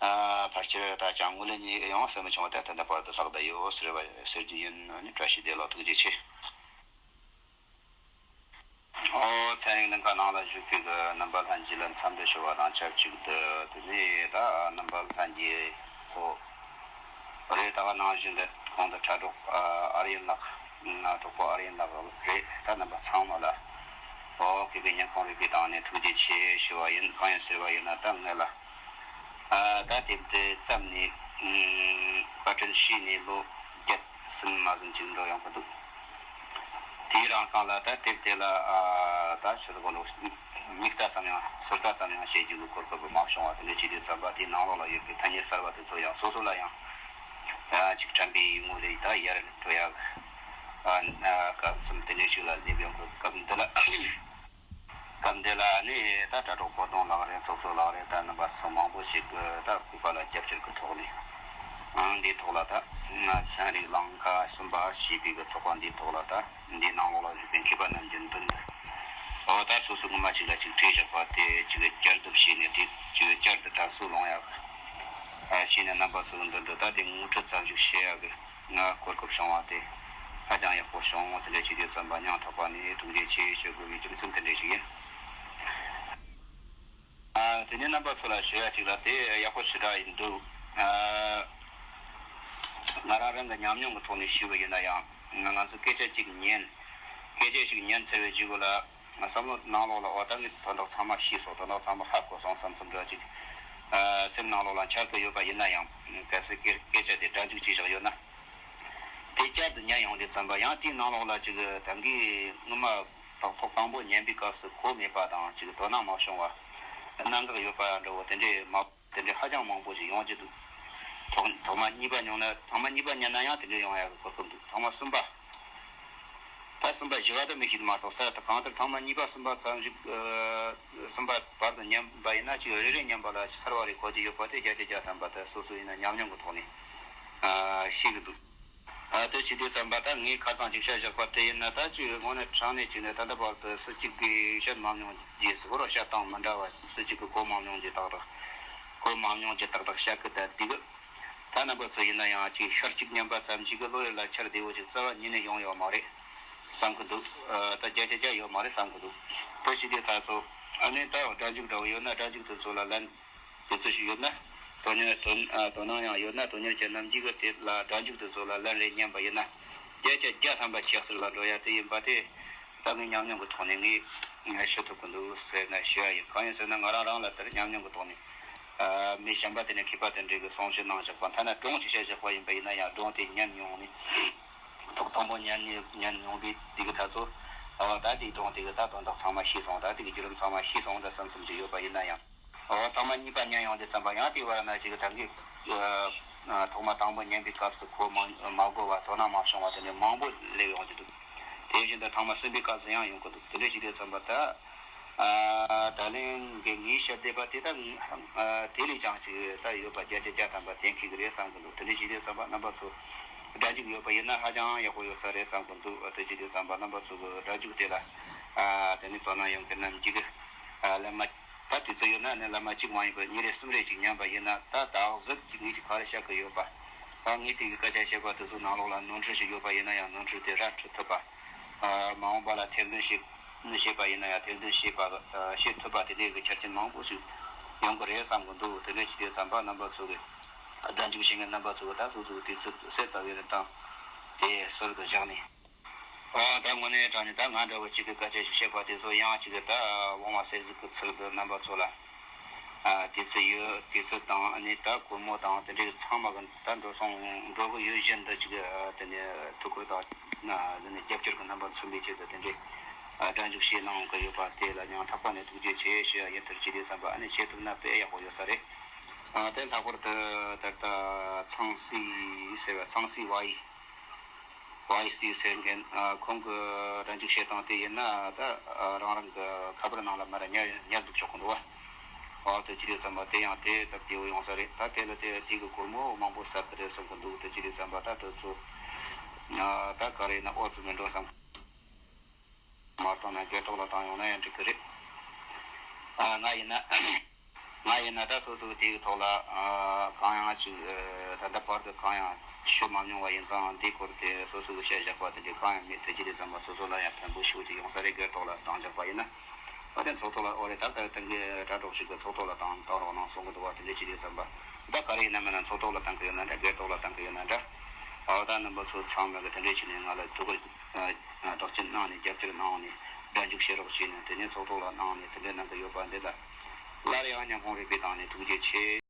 ཨ། ཕལ་ཆེར་ད་ཅང་ངོས་ལེན་ཡོང་ས་མི་བྱུང་བ་དེ་ད་ལྟ་བར་དུ་ལྷག་བསྡད་ཡོད་ཟེར་བ་ཟེར་རྒྱུ་ཡིན། ཨ་ནི་བཀྲ་ཤིས་བདེ་ལེགས། ཐུགས་རྗེ་ཆེ། ཨོ། ཚན་རིག་གླིང་ག་ནང་ལ་བཞུགས་པའི་གི་རྣམ་པ་ལྷན་རྒྱས་ལ་འཚམས་འདྲི་ཞུ་བ་དང་ཆབས་ཅིག་ཏུ། དེ་ནས་ད་རྣམ་པ་ལྷན་རྒྱས་ཚོ་རེད། ད་ག་ནང་བཞིན་དུ་གོང་དུ་དྲ་གྲོགས་ཨ་རིན་ལགས། གྲོགས་པོ་ཨ་རིན་ལགས་རེད། ད་རྣམ་པ་ཚང་མ་ལ། ཨོ། གུས་པའི་སྙན་སྐོང་རིག་པའི་སྟེང་ནས་ཐུགས་རྗེ་ཆེ་ཞུ་བ་ཡིན། གང་ཡིན་ཟེར་བ་ཡིན་ན་ད་ངེད་ལ། ཨ། ད་དེབ་འདི་བརྩམས་ནས། ཨུམ། པར་སྐྲུན་བྱས་ནས་ལོ་བརྒྱད་ཟིན་མ་ཟིན་ཅིག་འགྲོ་ཡོང་གི་འདུག་དེའི་རིང་གང་ལ་ད་དེབ་དེ་ལ། ཨ། ད་ཕྱི་ཟོག་ལོ་མིག་ལྟ་ཙམ་ཡང་ཟུར་ལྟ་ཙམ་ཡང་བྱེད་རྒྱུ་གི་གོ་སྐབས་མ་བྱུང་བ་དེ་འདྲ་བྱེད་དུས་ཙམ་པ། དེའི་ནང་ལོགས་ལ་ཡོད་པའི་ཐ་སྙད་གསར་བ་དེ་ཚོ་ཡང་སོ་སོ་ལ་ཡང་ཅིག་དྲན་པའི་ངོས་ལས་ད་ཡར་འགྲོ་ཡག་ཨ། སྐབས་མཚམས་དེ་འདྲ་ཞིག་ལ་སླེབས་ཡོང་གི། སྐབས་འདི་ལ། སྐབས་འདི་ལ་ནི་ད་དྲ་གྲོགས་བོ་དོང་ལགས་རེད། ཚོགས་གཙོ་ལགས་རེད། ད་རྣམ་པ་ཚོ་མང་པོ་ཞིག་གིས་ད་གུས་པ་ལ་རྒྱབ་སྐྱོར་གྱི་ཐོག་ནས། ཨང་། འདིའི་ཐོག་ལ་ད་ཚན་རིག་ལམ་ཁ་གསུམ་པ་ཞེས་པའི་གི་ཚོགས་པ་འདིའི་ཐོག་ལ་ད་འདིའི་ནང་ལོགས་ལ་བཞུགས་པའི་མཁས་པ་རྣམས་ཀྱི་མདུན་དུ། འོ། ད་སོ་སོ་ངོ་མ་ཅིག་ལ་ཅིག་བྲིས་བཞག་པ་དེ་ཅིག་བསྐྱར་ཟློས་བྱས་ནས། དེ་ཅིག་བསྐྱར་དུ་དྲན་གསོ་སློང་ཡག་བྱས་ནས། རྣམ་པ་ཚོའི་མདུན་དུ་ད་དེ་ངོ་སྤྲོད་ཙམ་ཞིག་བྱེད་ཡག་གི་ང་གོ་སྐབས་བྱུང་བ་དེ་ཧ་ཅང་ཡག་པོ་བྱུང་། དེ་འདྲ་བྱེད་དུས་ཙམ་པ་སྙིང་ཐག་པ་ནས་ཐུགས་རྗེ་ཆེ་ཞུ་དགོས་པའི་རྒྱུ་མཚན་དེ་འདྲ་ཞིག་ཡིན། དེ་ནས་རྣམ་པ་ཚོ་ལ་ཞུ་ཡ་གཅིག་ལ་དེ་ཡག་པོ་ཞེ་དྲག་ཡིན་འདུག་ཨ། ང་རང་རང་གི་ཉམས་མྱོང་གི་ཐོག་ནས་ཞུས་པ་ཡིན་ན་ཡང་། ང་ང་ཚོ་སྐད་ཆ་གཅིག་ཉན། སྐད་ཆ་ཞིག་ཉན་ཚར་བའི་རྗེས་ལ་བསམ་བློ་ནང་ལོགས་ལ་འོ་ད་ངས་དོན་དག་ཚང་མ་ཤེས་སོང་། དོན་དག་ཚང་མ་ཧ་གོ་སོང་བསམ་ཚུལ་འདྲ་ཅིག་ཨ། སེམས་ནང་ལོགས་ལ་འཆར་གི་ཡོད་པ་ཡིན་ན་ཡང་། གལ་སྲིད་སྐད་སྐད་ཆ་དེ་སྒྲ་འཇུག་བྱས་བཞག་ཡོད་ན། དེ་བསྐྱར་དུ་ཉན་ཡོང་དུས་ཙམ་པ་ཡང་དེའི་ནང་ལོགས་ལ་ཅིག་ད་གིན་སྔོན་མ་ཐོག་ཐོག་དང་པོ་ཉན་པའི་སྐབས་སུ་གོ་མེད་པ་དང་། ཅིག་དོ་སྣང་མ་བྱུང་བ། གནད་འགག་ཡོད་པ་འདྲ་བོ་དེ་འདྲའི་མ་དེ་འདྲའི་ཧ་ཅང་མང་པོ་ཞིག་ཡོང་གི་འདུག་ཐོག་ཐོག་མ་གཉིས་པ་ཉན་ན། ཐོག་མ་གཉིས་པ་ཉན་ན་ཡང་དེ་འདྲ་ཡོང་ཡག་གི་གོ་སྐབས་འདུག་ཐོག་མ་གསུམ་པ། ད་གསུམ་པ་བཞི་པ་དེ་མི་ཤེས་མ་གཏོགས། ས་ད་གང་ལྟར་ཐོག་མ་གཉིས་པ་གསུམ་པ་ཙམ་ཞིག་ཨ། གསུམ་པ་བར་དུ་ཉན་པ་ཡིན་ན། ཅིག་རེ་རེ་ཉན་པ་ལ་གསར་བ་རེ་གོ་རྒྱུ་ཡོད་པ་དེ་བརྒྱ་ཆ་བརྒྱ་ཐམ་པ་དེ་སོ་སོ་ཡིན་ན་ཉམས་མྱོང་གི་ཐོག་ནས་ཨ། ཤེས་ཀྱི་འདུག་ཨ། དེ་བྱེད་དུས་ཙམ་པ་ད་ངས་ཁ་སང་ཅིག་བཤད་བཞག་པ་དེ་ཡིན་ན། ད་ཅིག་དངོས་གནས་དྲང་གནས་བྱས་ན་ད་ལྟ་བར་དུ་སུ་གཅིག་གིས་བཤད་མ་མྱོང་རྒྱུ་ཟེར་བ་ར། བཤད་སྟངས་མི་འདྲ་བ། སུ་གཅིག་གིས་གོ་མ་མྱོང་རྒྱུ་ཏག་ཏག་གོ་མ་མྱོང་རྒྱུ་ཏག་ཏག་བཤད་ཀྱི། ད་འདི་གི་ད་རྣམ་པ་ཚོ་ཡིན་ན་ཡང་ཅིག་ཤར་གཅིག་ཉན་པ་ཙམ་ཞིག་གིས་བློ་ཡུལ་ལ་འཆར་བདེ་བོ་ཅིག་རྩ་བ་ཉིད་ནས་ཡོང་ཡོད་མ་རེད་བསམ་གྱི་འདུག་ཨ། ད་བརྒྱ་ཆ་བརྒྱ་ཡོད་མ་རེད་བསམ་གྱི་འདུག་དེ་བྱེད་དུས་ད་ཚོ་ཨ་ནི་ད་སྒྲ་འཇུག་འདྲ་བོ་ཡོད་ན། སྒྲ་འཇུག་དེ་ཚོ་ལ་ལན་དེ་ཚོ་ཞིག་ཡོད་ན། དོན་གཉེར་དོན་ཨ། དོ་སྣང་ཡང་ཡོད་ན། དོན་གཉེར་ཅན་རྣམས་ཀྱིས་དེ་ལ་སྒྲ་འཇུག་དེ་ཚོ་ལ་ལན་རེ་ཉན་པ་ཡིན་ན། བརྒྱ་ཆ་བརྒྱ་ཐམ་པ་ཆགས་སྲིད་ལ་འགྲོ་ཡ་དེ་ཡིན་པ་དེ་ད་ངའི་ཉམས་མྱོང་གི་ཐོག་ནས་ངས་ཞུ་ཐུབ་ཀྱི་འདུག་ཟེར་ན་ཞུ་ཡ་ཡིན། གང་ཡིན་ཟེར་ན་ང་རང་རང་ལ་དེར་ཉམས་མྱོང་གི་ཐོག་ནས་ཨ། མི་གཞན་པ་དེ་ནས་མཁས་པ་དེ་འདྲ་གིས་གསུང་བཤད་གནང་བཞག་པ། ཐ་ན་སྒྲུང་ཅིག་བཤད་བཞག་པ་ཡིན་པ་ཡིན་ན་ཡང་། སྒྲུང་དེ་ཉན་མྱོང་ནས་ཐོག་དང་པོ་ཉན་ནས་ཉན་མྱོང་བའི་དེ་གི་ད་ཚོ་ཨ། ད་དེའི་སྒྲུང་དེ་གི་ད་དོན་དག་ཚང་མ་ཤེས་སོང་། ད་དེ་གི་བརྒྱུད་རིམ་ཚང་མ་ཤེས་སོང་འདྲ་བསམ་བསམ་ཅིག་ཡོད་པ་ཡིན་ན་ཡང་། ཨོ། ཐོག་མ་གཉིས་པ་ཉན་ཡོང་དུས་ཙམ་པ་ཡང་དེའི་བར་ན་ཅིག་ད་གིན་ཨ། ཐོག་མ་དང་པོ་ཉན་པའི་སྐབས་སུ་གོ་མ་མ་གོ་བ། དོ་སྣང་མ་བྱུང་བ་དེ་འདྲ་མང་པོ་སླེབས་ཡོང་གི་འདུག་དེ་བཞིན་དུ་ཐོག་མ་གསུམ་པའི་སྐབས་སུ་ཡང་ཡོང་གི་འདུག་དེ་འདྲ་བྱེད་དུས་ཙམ་པ་ད་ཨ། ད་ལན་གྱི་ངའི་བཤད་བསྡད་པ་དེ་ད་ཨ། དེ་ལས་ཀྱང་ཅིག་ད་ཡོད་པ་བརྒྱ་ཆ་བརྒྱ་ཐམ་པ་གཏན་འཁེལ་གི་རེད་བསམ་གི་འདུག་དེ་འདྲ་བྱེད་དུས་ཙམ་པ་རྣམ་པ་ཚོ་སྒྲ་འཇུག་ཡོད་པ་ཡིན་ན་ཧ་ཅང་ཡག་པོ་ཡོད་ས་རེད་བསམ་གི་འདུག་དེ་བྱེད་དུས་ཙམ་པ་རྣམ་པ་ཚོ་གི་སྒྲ་འཇུག་དེ་ལ་ཨ། དེ་ནི་དོ་སྣང་ཡོང་མཁན་རྣམས་ཀྱིས་ཨ། ལན་མ། ད་དུས་ཚོད་ཡོད་ན་ནི་བླ་མ་གཅིག་མ་ཡིན་པར་གཉིས་རེ་གསུམ་རེ་ཅིག་ཉན་པ་ཡིན་ན། ད་བདག་གཟུགས་ཀྱི་ངེས་ཀྱི་ག་རེ་བཤད་ཀྱི་ཡོད་པ། ད་ངས་དེ་གི་སྐད་ཆ་བཤད་པ་དེ་ཚོ་ནང་ལོགས་ལ་ནོར་འཁྲུལ་ཞིག་ཡོད་པ་ཡིན་ན་ཡང་ནོར་འཁྲུལ་དེ་ར་འཕྲོད་ཐུབ་པ། ཨ། མ་འོངས་པ་ལ་ཐེར་འདོན་བྱེད་བྱེད་པ་ཡིན་ན་ཡང་ཐེར་འདོན་བྱེད་པ་བྱེད་ཐུབ་པ་དེ་འདྲའི་གི་ཆ་རྐྱེན་མང་པོ་ཞིག་ཡོང་གི་རེད་བསམ་གི་འདུག་དེ་འདྲ་བྱེད་དུས་ཙམ་པ་རྣམ་པ་ཚོ་གི་སྒྲ་འཇུག་བྱེད་མཁན་རྣམ་པ་ཚོ་གི་ད་སོ་སོ་གི་དུས་ཚོད་གསེར་ལྟ་བུའི་རིན་ཐང་དེ་ཟུར་དུ་བཞག་ནས། ཨོ། ད་དངོས་གནས་དྲང་གནས་ད་ང་འདྲ་བོ་གཅིག་གི་སྐད་ཆ་ཞིག་བཤད་པ་དེ་ཚོ་ཡང་གཅིག་གི་ད་དབང་བ་གསེར་གཟིགས་ཀྱི་ཚུལ་དུ་རྣམ་པ་ཚོ་ལ། ཨ། དུས་ཚོད་ཡོད། དུས་ཚོད་དང་ཨ་ནི་ད་སྒོར་མོ་དང་དེ་འདྲའི་ཚང་མ་གི་ད་འགྲོ་སོང་འགྲོ་གི་ཡོད་བཞིན་དུ་གཅིག་གི་དེ་ནས་ཐུགས་ཁུར་དང་ཨ་དེ་ནས་རྒྱབ་སྐྱོར་གྱི་རྣམ་པ་མཚོན་པའི་ཆེད་དུ་དེ་འདྲའི་ཨ་སྒྲ་འཇུག་བྱེད་གནང་གི་ཡོད་པ་དེ་ལ་སྙིང་ཐག་པ་ནས་ཐུགས་རྗེ་ཆེ་ཞུ་ཡ་ཡིན། དེར་བྱེད་དུས་ཙམ་པ་ཨ་ནི་བྱེད་ཐུབ་ན་དཔེ་ཡག་པོ་ཡོད་ས་རེད། ཨ། དེ་ལྷག་པར་དུ་ད་ལྟ་ཚངས་སྲས་ཟེར་བ། ཚངས་སྲས་ཝའི། ཝའི་སི་ཟེར་མཁན། ཨ། ཁོང་གི་སྒྲ་འཇུག་བྱེད་སྟངས་དེ་ཡིན་ན་ད་ཨ་རང་རང་གི་ཁ་པར་ནང་ལ་མར་ཉར་ཉར་འདུག་ཆོག་གི་འདུག་བ། ཨོ། དེ་བྱེད་དུས་ཙམ་པ་དེ་ཡང་དེ་སྟབས་བདེ་བོ་ཡོང་ས་རེད། ད་དེ་ལ་དེ་དེ་གི་སྒོར་མོ་མང་པོ་གསར་གི་རེད་གསུང་གི་འདུག་དེ་བྱེད་དུས་ཙམ་པ་ད་དེ་ཚོ་ཨ་ད་ག་རེ་ཡིན་ན་ཨོ་ཙི་མི་འགྲོ་བསམ། མ་བཏང་ན་སྒེར་ཐོག་ལ་བཏང་ཡོང་ན་ཡང་འགྲིག་གི་རེད། ཨ། ང་ཡིན་ན། ང་ཡིན་ན་ད་སོ་སོ་གི་དེའི་ཐོག་ལ་ཨ་གང་ཡང་ཅིག་ཨ་ད་ལྟ་བར་དུ་གང་ཡང་ཞུ་མ་མྱོང་བ་ཡིན་ཙང་། འདིའི་སྐོར་དེ་སོ་སོ་གི་བཤད་བཞག་པ་དེ་འདྲའི་གང་ཡང་མེད། དེ་བྱེད་དུས་ཙམ་པ་སོ་སོ་ལ་ཡང་ཕན་པོ་ཞེ་པོ་ཅིག་ཡོང་ས་རེད། སྒེར་ཐོག་ལ་བཏང་བཞག་པ་ཡིན་ན། ཨ་ནི་ཚོགས་ཐོག་ལ། ཨོ་རེད། ད་ལྟ་དེང་གི་དྲ་གྲོགས་ཤིག་གིས་ཚོགས་ཐོག་ལ་བཏང་བཏང་རོགས་གནང་གསུང་གི་འདུག་བ། དེ་འདྲ་བྱེད་དུས་ཙམ་པ་ད་ག་རེ་ཡིན་ན་མིན་ན་ཚོགས་ཐོག་ལ་བཏང་གི་ཡོད་ན་འདྲ། སྒེར་ཐོག་ལ་བཏང་གི་ཡོད་ན་འདྲ། ཨོ། ད་རྣམ་པ་ཚོ་ཚང་མ་གིས་དེ་འདྲ་བྱས་ནས་ང་ལ་ཐུགས་ཁུར་ཨ་བདག་གཅེས་གནང་ནས་རྒྱབ་སྐྱོར་གནང་ནས་སྒྲ་འཇུག་བྱེད་རོགས་བྱས་ནས་དེ་ནས་ཚོགས་ཐོག་ལ་གནང་ནས་དེ་འདྲ་གནང་གི་ཡོད་པ་འདི་ལ་སླར་ཡང་སྙིང་ཁོང་རུས་པའི་གཏིང་ནས་ཐུགས་རྗེ་ཆེ།